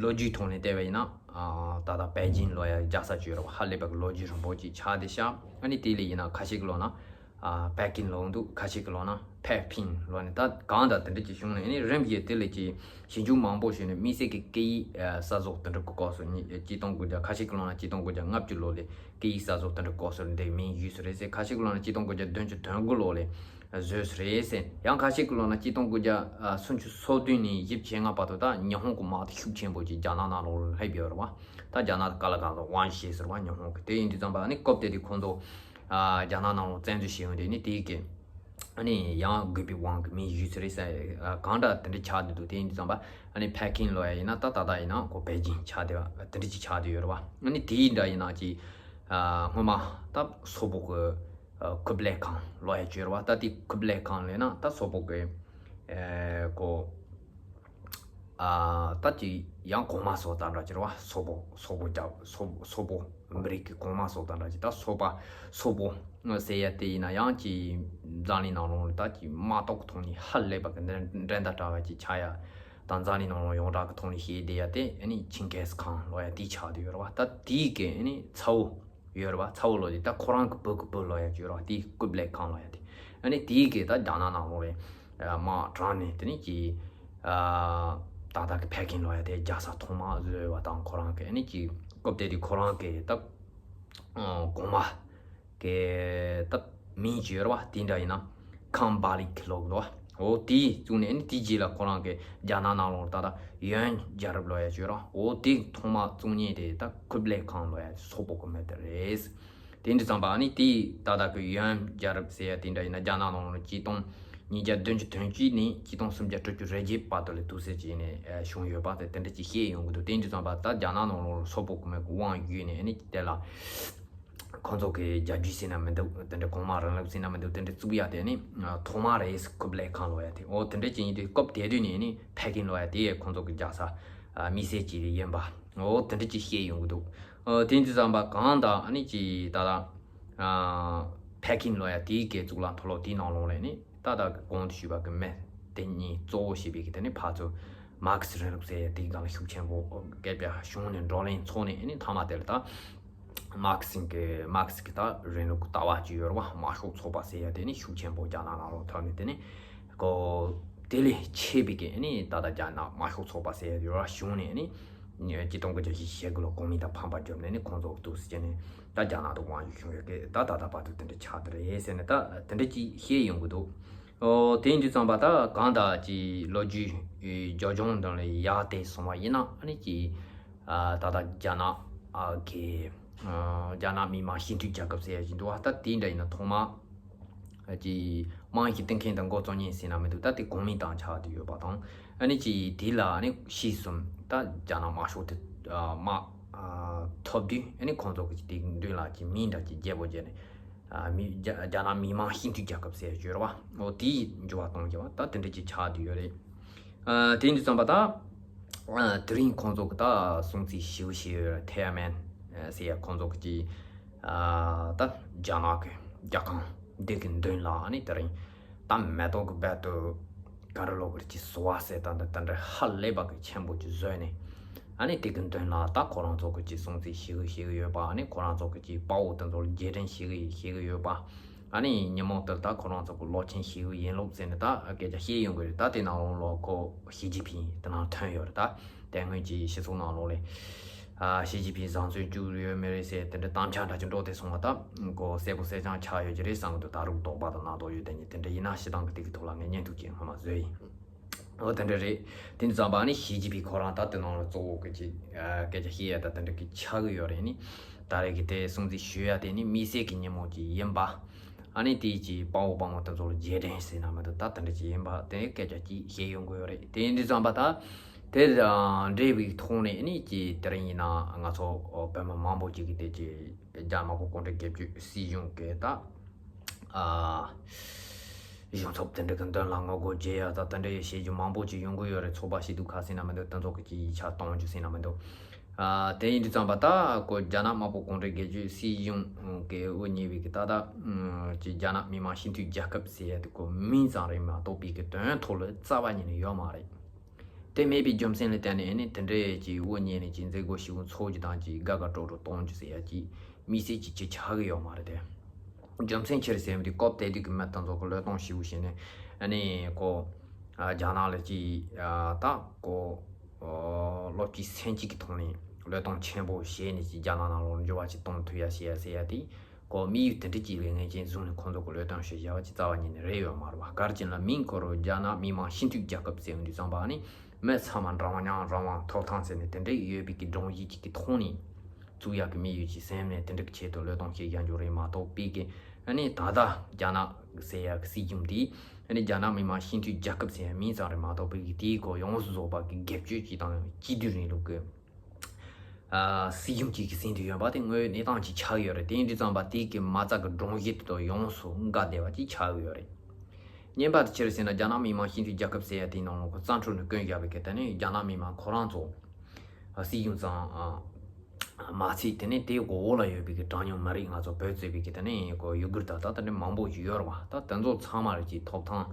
ལོ་རྒྱུས་ཐོག་ནས་བལྟས་པ་ཡིན་ན། ཨ། ད་ལྟ་པེ་ཅིན་ལོ་ཡ་རྒྱལ་ས་ཅིག་ཡོད་རེད་བ། ཧ་ལས་པའི་ལོ་རྒྱུས་རིང་པོ་ཅིག་ཆགས་བསྡད་ཤག་ཨ་ནི་དེ་ལས་ཡིན་ན་ཁ་ཤས་ཀྱི་ལོ་ན། ཨ། པེ་ཀིན་ལོ་འདུག་ཁ་ཤས་ཀྱི་ལོ་ན་པེ་ཕིན་ལོ་ནས། ད་གང་ལྟར་དེ་འདྲ་ཅིག་བྱུང་ནས། ཨ་ནི་རིམ་བཞིན་དེ་ལས་ཀྱི་ཞིབ་འཇུག་མང་པོ་བྱས་ནས་དམིགས་བསལ་གྱི་སྐད་ཡིག་ཨ། གསར་བཟོ་དེ་འདྲ་གི་སྐོར་སུ་ཉིས་གཅིག་སྟོང་དགུ་བརྒྱ། ཁ་ཤས་ཀྱི་ལོ་ན་གཅིག་སྟོང་དགུ་བརྒྱ་ལྔ་བཅུ་ལོ་ལས་སྐད་ཡིག་གསར་བཟོ་དེ་འདྲ་སྐོར་སུ་འདི་མིང་བརྗོད་སྲོལ་རེད་ཟེར། ཁ་ཤས་ཀྱི་ལོ་ན་གཅིག་སྟོང་དགུ་བརྒྱ་བདུན་ཅུ་དོན་དགུ་ལོ་ལས་བཟོས་སྲོལ་རེད་ཟེར། ཡང་ཁ་ཤས་ཀྱི་ལོ་ན་གཅིག་སྟོང་དགུ་བརྒྱ་སུམ་ཅུ་སོ་བདུན་ནས་བཞི་བཅུ་ཞེ་ལྔ་བར་དུ་ད་ཉི་ཧོང་གི་དམག་དེ་ཤུགས་ཆེན་པོ་ཅིག་རྒྱ་ནག་ནང་ལོགས་ལ་སླེབས་ཡོད་རེད་བ། ད་རྒྱ་ནག་དེ་ག་ལ་གང་ལ་དབང་ཤེད་ཟེར་བ། ཉི་ཧོང་གི་དེ་ཡིན་དུས་ཙམ་པ་ནི་སྐབས་དེ་དུས་ཁོང་ཚོ་ཨ། རྒྱ་ནག་ནང་ལོགས་བཙན་འཛུལ་བྱས་ཡོང་དུས་ནི་དེའི་གི་ཨ་ནི་ཡང་རྒུད་པའི་དབང་གིས་མིང་བརྗོད་སྲོལ་རེད་ཟེར། ཨ། གང་འདྲ་དེ་འདྲ་ཆགས་བསྡད་འདུག་དེ་ཡིན་དུས་ཙམ་པ་ཨ་ནི་པེ་ཀིན་ལོ་ཡ་ཡིན་ན་ད་ད་ལྟ་ཡིན་ན་ཁོ་པེ་ཅིན་ཆགས་བསྡད་པ་དེ་འདྲ་ཅིག་ཆགས་བསྡད་ཡོད་རེད་བ། ཨ་ནི་དེའི་འདྲ་ཡིན་ན་ཅིག་ཨ། སྔོན་མ་ད་སོག་པོ་གི་ཨ། ཁུབ་ལེ་ཁང་ལོ་ཡ་ཅིག་ཡོད་རེད་བ། ད་དེ་ཁུབ་ལེ་ཁང་ལབ་ན་ད་སོག་པོ་གི་ཨ། ཁོ། ཨ། ད་ཅི་ཡང་གོང་མ་སོགས་དང་འདྲ་ཅིག་རེད་བ། སོག་པོ་སོག་པོ་རྒྱ་སོག་སོག་པོ་མི་རིགས་ཀྱི་གོང་མ་སོགས་དང་འདྲ་ཅིག་ད་སོག་པ་སོག་པོ་ཟེར་ཡ་དེ་ཡིན་ན་ཡང་ཅི་འཛམ་གླིང་ནང་ལོགས་ད་ཅི་དམག་སྟོབས་ཀྱི་ཐོག་ནས་ཧ་ལས་པ་གི་འགྲན་འགྲན་ཟླ་བྲལ་བ་ཅིག་ཆགས་ཡ། ད་འཛམ་གླིང་ནང་ལོགས་ཡོངས་གྲགས་ཀྱི་ཐོག་ནས་བཤད་བསྡད་ཡ་དེ་ཨ་ནི་ཆིང་གེ་སི་ཁང་ལོ་ཡ་དེ་ཆགས་བསྡད་ཡོད་རེད་བ། ད་དེའི་གི་ཨ་ནི་ཚ་བོ། ཡོད་རེད་བ། ཚ་བོ་ལོ་དེ་ད་ཁོ་རང་གི་བུ་གི་བུ་ལོ་ཡ་ཅིག་ཡོད་རེད་བ། དེ་ཀུབ་ལེ་ཁང་ལོ་ཡ་དེ། ཨ་ནི་དེའི་གི་ད་རྒྱ་ནག་ནང་ལོགས་ལ་དམག་དྲངས་ནས་དེ་ནས་ཀྱི་ད་ལྟ་གི་པེ་ཀིན་ལོ་ཡ་དེ་རྒྱལ་ས་ཐོག་མ་བཟོས་བ་དང་། ཁོ་རང་གི་ཨ་ནི་ཀྱི་སྐབས་དེ་དུས་ཁོ་རང་གི་ད་གོང་མ་གི་ད་མིང་ཅིག་ཡོད་རེད་བ། དེ་འདྲ་ཡིན་ན་ཁང་པ་ལི་ཁི་ལོ་གི་ལོ། འོ་དེ་བཙུགས་ནས་ཨ་ནི་དེའི་རྗེས་ལ་ཁོ་རང་གི་རྒྱ་ནག་ནང་ལོགས་ད་ལྟ་ཡོན་རྒྱལ་རབས་ལོ་ཡ་ཅིག་ཡོད་རེད་བ། འོ་དེ་ཐོག་མ་བཙུགས་མཁན་དེ་ད་ཀུབ་ལེ་ཁང་ལོ་ཡ་སོག་པོ་གི་མི་དེ་རེད། དེ་འདྲ་ཙམ་པ་ཨ་ནི་དེ་ད་ལྟ་གི་ཡོན་རྒྱལ་རབས་ཟེར་ཡ་དེ་འདྲ་ཡིན་ན་རྒྱ་ནག་ནང་ལོགས་གཅིག་སྟོང་ཉིས་བརྒྱ་བདུན་ཅུ་དོན་གཅིག་ནས་གཅིག་སྟོང་སུམ་བརྒྱ་དྲུག་ཅུ་རེ་བརྒྱད་བར་དུ་ལ་དུས་ཚོད་ཅིག་ནས་ཨ་བྱུང་ཡོད་པ་དེ་དེ་འདྲ་ཅིག་བཤད་ཡོང་གི་འདུག་དེ་འདྲ་ཙམ་པ་ད་རྒྱ་ནག་ནང་ལོགས་སོག་པོ་གི་མི་གི་དབང་བརྒྱུད་ནས་ཨ་ནི་དེ་ལ་ཁོང་ཚོ་གི་རྒྱལ་རྒྱུད་ཟེར་ན་མི་འདུག་དེ་འདྲ་གོང་མ་རིང་ལུགས་ཟེར་ན་མི་འདུག་དེ་འདྲ་བཙུགས་ཡ་དེ་ཨ་ནི་ཐོག་མ་རེད། ཀུབ་ལེ་ཁང་ལོ་ཡ་དེ། འོ་དེ་འདྲ་ཅིག་ཡིན་དུས་སྐབས་དེ་དུས་ནས་ཨ་ནི་པེ་ཀིན་ལོ་ཡ་དེ་ཁོང་ཚོ་གི་རྒྱལ་ས་ཨ་དམིགས་བསལ་ཅིག་ཡིན་པ། འོ་དེ་འདྲ་ཅིག་བཤད་ཡོང་གི་འདུག་ཨ། དེ་འདྲ་ཙམ་པ་གང་ལྟར་ཨ་ནི་ཅི་ད་ལྟ་ཨ་པེ་ཀིན་ལོ་ཡ་དེའི་གི་གཙུག་ལག་མཐོ་སློབ་དེའི་ནང་ལོགས་ལ་ནི་ད་ལྟ་གི་གོང་དུ་ཞུས་པ་གི་མི་དེ་གཉིས་གཙོ་བོ་བྱས་པའི་གི་དེ་ནི་ཕར་ཚུར་མར་ཁེ་སི་རིང་ལུགས་ཟེར་ཡ་དེའི་སྒང་ལ་ཤུགས་ཆེན་པོ་སྐད་ཆ་བྱུང་ནས་བགྲོ་གླེང་ཚོགས་ནས་ཨ་ནི་མཐའ་མ་དེ་ལ་ད་མར་ཁེ་སི་གི་མར་ཁེ་སི་གི་ད་རིང་ལུགས་ཀྱི་ལྟ་བ་ཅིག་ཡོད་རེད་བ། དམར་ཤོག་ཚོགས་པ་ཟེར་ཡ་དེ་ནི་ཤུགས་ཆེན་པོ་རྒྱ་ནག་ནང་ལོགས་ཐོན་ནས་དེ་ནི་ཀོ་དེ་ལས་ཆེ་བའི་གི་ཨ་ནི་ད་ལྟ་རྒྱ་ནག་དམར་ཤོག་ཚོགས་པ་ཟེར་ཡ་ཡོད་ར་བྱུང་ནས་ཨ་ནི་གཅིག་སྟོང་དགུ་བརྒྱ་བཞི་བཅུ་ཞེ་དགུ་ལོ་གོང་མའི་ད་ཕམ་པ་བརྒྱབ་ནས་ནི་ཁོང་ཚོ་འདུག་སེ་བྱས་ནས་ད་རྒྱ་ནག་ཏུ་དབང་ཡོད་བྱུང་ཡོད་གི། ད་ད་ལྟ་བར་དུ་དེ་འདྲ་ཆགས་བསྡད་རེད་ཟེར་ནས་ད་དེ་འདྲ་ཅིག་བཤད་ཡོང་གི་འདུག་ཨོ་དེ་ཡིན་དུས་ཙམ་པ་ད་གང་ལྟར་ཅིག་ལོ་རྒྱུས་རྒྱབ་ལྗོངས་འདི་ལ་ཡར་བལྟས་སོང་བ་ཡིན་ན་ཨ་ནི་ཅིག་ཨ་ད་ལྟ་རྒྱ་ནག་ཨ་གི་ཨ་རྒྱ་ནག་མི་དམངས་སྤྱི་མཐུན་རྒྱལ་ཁབ་ཟེར་ཡ་ཞིག་འདུག་བ། ད་དེ་འདྲ་ཡིན་ན་ཐོག་མ། ཀྱི་དམངས་ཀྱི་བསྟེན་མཁན་དང་འགོ་བཙུགས་མཁན་ཟེར་ན་མི་འདུག་ད་དེ་གོང་མའི་ཏང་ཆགས་བསྡད་ཡོད་པ་དང་། ཨ་ནི་ཀྱི་དེ་ལ་ཨ་ནི་ཕྱིས་སུ་ད་རྒྱ་ནག་དམར་ཤོག་དེ་དམག་ཐོབ་དུས་ཨ་ནི་ཁོང་ཚོ་གི་དེ་མདུན་ལ་ཀྱི་མིང་འདྲ་ཀྱི་རྒྱལ་པོ་རྒྱལ་ནས་མི་རྒྱ་རྒྱ་ནག་མི་དམངས་སྤྱི་མཐུན་རྒྱལ་ཁབ་ཟེར་བརྗོད་ར་བ། འོ་དེའི་འགྱུར་བ་གཏོང་རྒྱུ་བ་ད་དེ་འདྲ་ཅིག་ཆགས་བསྡད་ཡོད་རེད། དེ་ཡིན་དུས་ཙམ་པ་ད། དེ་རིང་ཁོང་ཚོ་གི་ད་སྲུང་བརྩི་ཞེ་པོ་ཞིག་ཡོད་རེད། ཐའེ་མེན་ཟེར་ཡ་ཁོང་ཚོ་གི་ཅི་ད་རྒྱ་ནག་གི་རྒྱལ་ཁང་འདི་གི་མདུན་ལ་ཨ་ནི་དེ་རིང་ད་མེ་ཏོག་གི་རྦད་དུ་ག་རེ་ལོ་གི་ཅི་བསུ་བ་ཟེར་ད་འདི་ད་འདྲ་ཧ་ལས་པ་གི་ཆེན་པོ་ཅིག་བཟོས་ནས་ཨ་ནི་དེ་གི་མདུན་ལ་ད་ཁོ་རང་ཚོ་གི་ཅི་སྲུང་བརྩི་ཞེ་པོ་ཞིག་ཡོད་པ། ཨ་ནི་ཁོ་རང་ཚོ་གི་ཅི་དཔའ་བོ་དེ་ཚོ་ལ་རྗེས་དྲན་ཞེ་པོ་ཞིག་ཡོད་པ། ཨ་ནི་ཉིན་མོ་དེར་ད་ཁོ་རང་ཚོ་གི་ལོ་ཆེན་ཞིག་ཡིན་ལུགས་ཟེར་ནས་ད་སྐད་ཆ་བཤད་ཡོང་གི་རེད། ད་དེ་ནང་ལོགས་ལ་ཁོ་ཞི་ཅིན་ཕིང་དེ་ནང་ཐོན་ཡོད་རེད། ད་དེ་སྔོན་གྱི་སྤྱི་ཚོགས་ནང་ལོགས་ལ་ཨ་ཞི་ཅིན་ཕིང་བཟང་སྤྱོད་བཅུག་ཡོད་མེད་རེད་ཟེར་དེ་འདྲ་དམ་བཅའ་འདྲ་ཅིག་འགྲོ་དེ་སོང་བ། ད་ཁོ་གསལ་པོ་གསལ་རྐྱང་ཆགས་ཡོད་ཀྱི་རེད་བསམ་གི་འདུག་ད་རུང་དོགས་པ་དང་རྣམ་རྟོག་ཡོད། དེ་ཉིད་དེ་འདྲ་ཡིན་ན་སྤྱི་བཏང་གི་དེ་གི་ཐོག་ལ་ངས་བརྙན་ཐུང་ཅིག་སྔོན་མ་བཟོས་ཡིན། འོ་དེ་འདྲ་རེད། དེ་ཙམ་པ་ནི་ཞི་ཅིན་ཕིང་ཁོ་རང་ད་དེ་ནང་ལ་གཙོ་བོ་གི་ཅིག་ཨ་སྐད་ཆ་བཤད་ཡ་ད་དེ་འདྲ་གི་ཆགས་གི་ཡོད་རེད། ནི་ད་རེས་ཀྱི་དེ་སྲུང་བརྩི་ཞུ་ཡ་དེ་ནི་དམིགས་བསལ་གྱི་ཉིན་མོ་ཅིག་ཡིན་པ། ཨ་ནི་དེའི་ཀྱི་དཔའ་བོ་དཔའ་མོ་དེ་ཚོ་ལ་རྗེས་དྲན་ཟེར་ན་མི་འདུག་ད་དེ་འདྲ་ཅིག་ཡིན་པ་དེ་སྐད་ཆ་ཅིག་བཤད་ཡོང་གི་ཡོད་རེད། དེ་ཡིན་དུས་ཙམ་པ་ད་དེ་དང་འབྲེལ་བའི་ཐོག་ནས་ཨ་ནི་ཀྱི་དེ་རིང་ཡིན་ན་ང་ཚོ་བོད་མི་མང་པོ་ཅིག་གིས་དེ་ཀྱི་རྒྱ་ནག་གི་གུང་ཁྲན་སྒེར་གཅོད་སྲིད་གཞུང་གི་ད་ཨ་གཞུང་ཚབ་དེ་འདྲ་གི་མདུན་ལ་ངོ་རྒོལ་བྱེད་ཡ་ད་དེ་འདྲ་ཡི་བྱེད་རྒྱུ་མང་པོ་ཅིག་ཡོང་གི་ཡོད་རེད། ཚོགས་པ་སྐྱིད་སྡུག་ཁ་ཟེར་ན་མི་འདུག་དེ་ཚོ་གི་ཅིག་ཡིག་ཆ་གཏོང་རྒྱུ་ཟེར་ན་མི་འདུག་ཨ་དེ་ཡིན་དུས་ཙམ་པ་ད་ཁོ་རྒྱ་ནག་དམར་པོ་གུང་ཁྲན་སྒེར་གཅོད་སྲིད་གཞུང་གི་དབུ་བརྙེས་པའི་གི་ད་ད་ཅིག་རྒྱ་ནག་མི་དམངས་སྤྱི་མཐུན་རྒྱལ་ཁབ་ཟེར་ཡ་དེ་ཁོ་མིང་ཙམ་རེད་མ་གཏོགས་པའི་གི་དོན་ཐོག་ལ་རྩ་བ་ཉིད་ནས་ཡོད་མ་རེད། དེ་མེད་པའི་རྒྱུ་མཚན་ལ་བརྟེན་ནས་ཨ་ནི་དེ་འདྲའི་ཅིག་དབུ་བརྙེས་ནས་ཅིག་མཛད་སྒོ་ཞེ་པོ་འཚོགས་རྒྱུ་དང་ཅིག་དགའ་དགའ་སྤྲོ་སྤྲོ་གཏོང་རྒྱུ་ཟེར་ཡ་ཅིག་དམིགས་བསལ་ཅིག་ཅིག་ཆགས་ཀྱི་ཡོད་མ་རེད་དེ། རྒྱུ་མཚན་ཅི་རེད་ཟེར་ཡ་དེ་སྐབས་དེ་དུས་ཀྱི་མི་དེ་ཚོ་གི་བློས་གཏོང་ཞེ་པོ་བྱས་ནས་ཨ་ནི་ཁོ་ཨ་རྒྱ་ནག་ལ་ཅིག་ཨ་ད་ཁོ་ཨ་བློ་གཅིག་སེམས་གཅིག་གི་ཐོག་ནས་བློས་གཏོང་ཆེན་པོ་བྱས་ནས་ཅིག་རྒྱ་ནག་ནང་ལོགས་འགྱུར་བ་ཅིག་གཏོང་ཐུབ་ཡ་བྱེད་ཡ་ཟེར་ཡ་དེ། ཁོ་དམིགས་ཡུལ་དེ་འདྲ་ཅིག་ལས་ངན་ཅན་བཟུང་ནས་ཁོང་ཚོ་གི་བློས་གཏོང་བྱེད་བྱ་བ་ཅིག་རྩ་བ་ཉིད་ནས་རེད་ཡོད་མ་རེད་བ། ག་རེ་བྱས་ན་མིང་ཁོ་རང་རྒྱ་ནག་མི་དམངས་སྤྱི་མཐུན་རྒྱལ་ཁབ་ཟེར་ཡོང་དུས་ཙམ་པ་ནི་མི་ཚང་མ་འདྲ་མཉམ་རང་དབང་ཐོབ་ཐང་ཟེར་ནས་དེ་འདྲ་ཡོད་པའི་གི་སྒྲོམ་གཞི་ཅིག་གི་ཐོག་ནས་བཙུགས་ཡག་གི་དམིགས་ཡུལ་ཅིག་སེམས་ནས་དེ་འདྲ་གི་ཆེད་དུ་བློས་གཏོང་བྱེད་བཞག་རྒྱུ་རེད་མ་གཏོགས་པའི་གི་ཨ་ནི་ད་ལྟ་རྒྱ་ནག་ཟེར་ཡག་གི་སྲིད་གཞུང་འདི་ཨ་ནི་རྒྱ་ནག་མི་དམངས་སྤྱི་མཐུན་རྒྱལ་ཁབ་ཟེར་ཡག་མིང་ཙམ་རེད་མ་གཏོགས་པའི་གི་དེའི་སྐོར་ཡོངས་སུ་རྫོགས་པ་གི་སྒེར་གཅོད་ཅིག་དང་སྤྱི་འཐུས་རིང་ལུགས་གི་ཨ་སྲིད་གཞུང་གཅིག་གིས་ཟིན་དུ་ཡོད་པ་དེ་དངོས་ཡོད་གནས་སྟངས་ཅིག་ཆགས་ཡོད་རེད། དེ་ཡིན་དུས་ཙམ་པ་དེ་གི་མ་རྩ་གི་སྒྲོམ་གཞི་དེ་དག་ཡོངས་སུ་འགག་བསྡད་པ་ཅིག་ཆགས་ཡོད་རེད། གཉིས་པ་དེ་ཅི་རེད་ཟེར་ན་རྒྱ་ནག་མི་དམངས་སྤྱི་མཐུན་རྒྱལ་ཁབ་ཟེར་ཡ་དེའི་ནང་ལོགས་ཁོ་རྩ་འཕྲུལ་ནས་བཀོད་བཞག་པའི་གི་དེ་ནི་རྒྱ་ནག་མི་དམངས་ཁོ་རང་ཚོ་ཨ་སྲིད་གཞུང་ཙམ་ཨ་མ་ཚད་དེ་ནི་དེའི་འོག་ལ་ཡོད་པའི་གི་གྲངས་ཉུང་མི་རིགས་ང་ཚོ་བོད་ཟེར་བའི་གི་དེ་ནི་ཁོ་ཡུ་གུར་ད་ད་དེ་འདྲ་མང་པོ་ཞིག་ཡོད་རེད་བ། ད་དེ་ཚོ་ཚང་མ་རེད་ཅིག་ཐོབ་ཐང་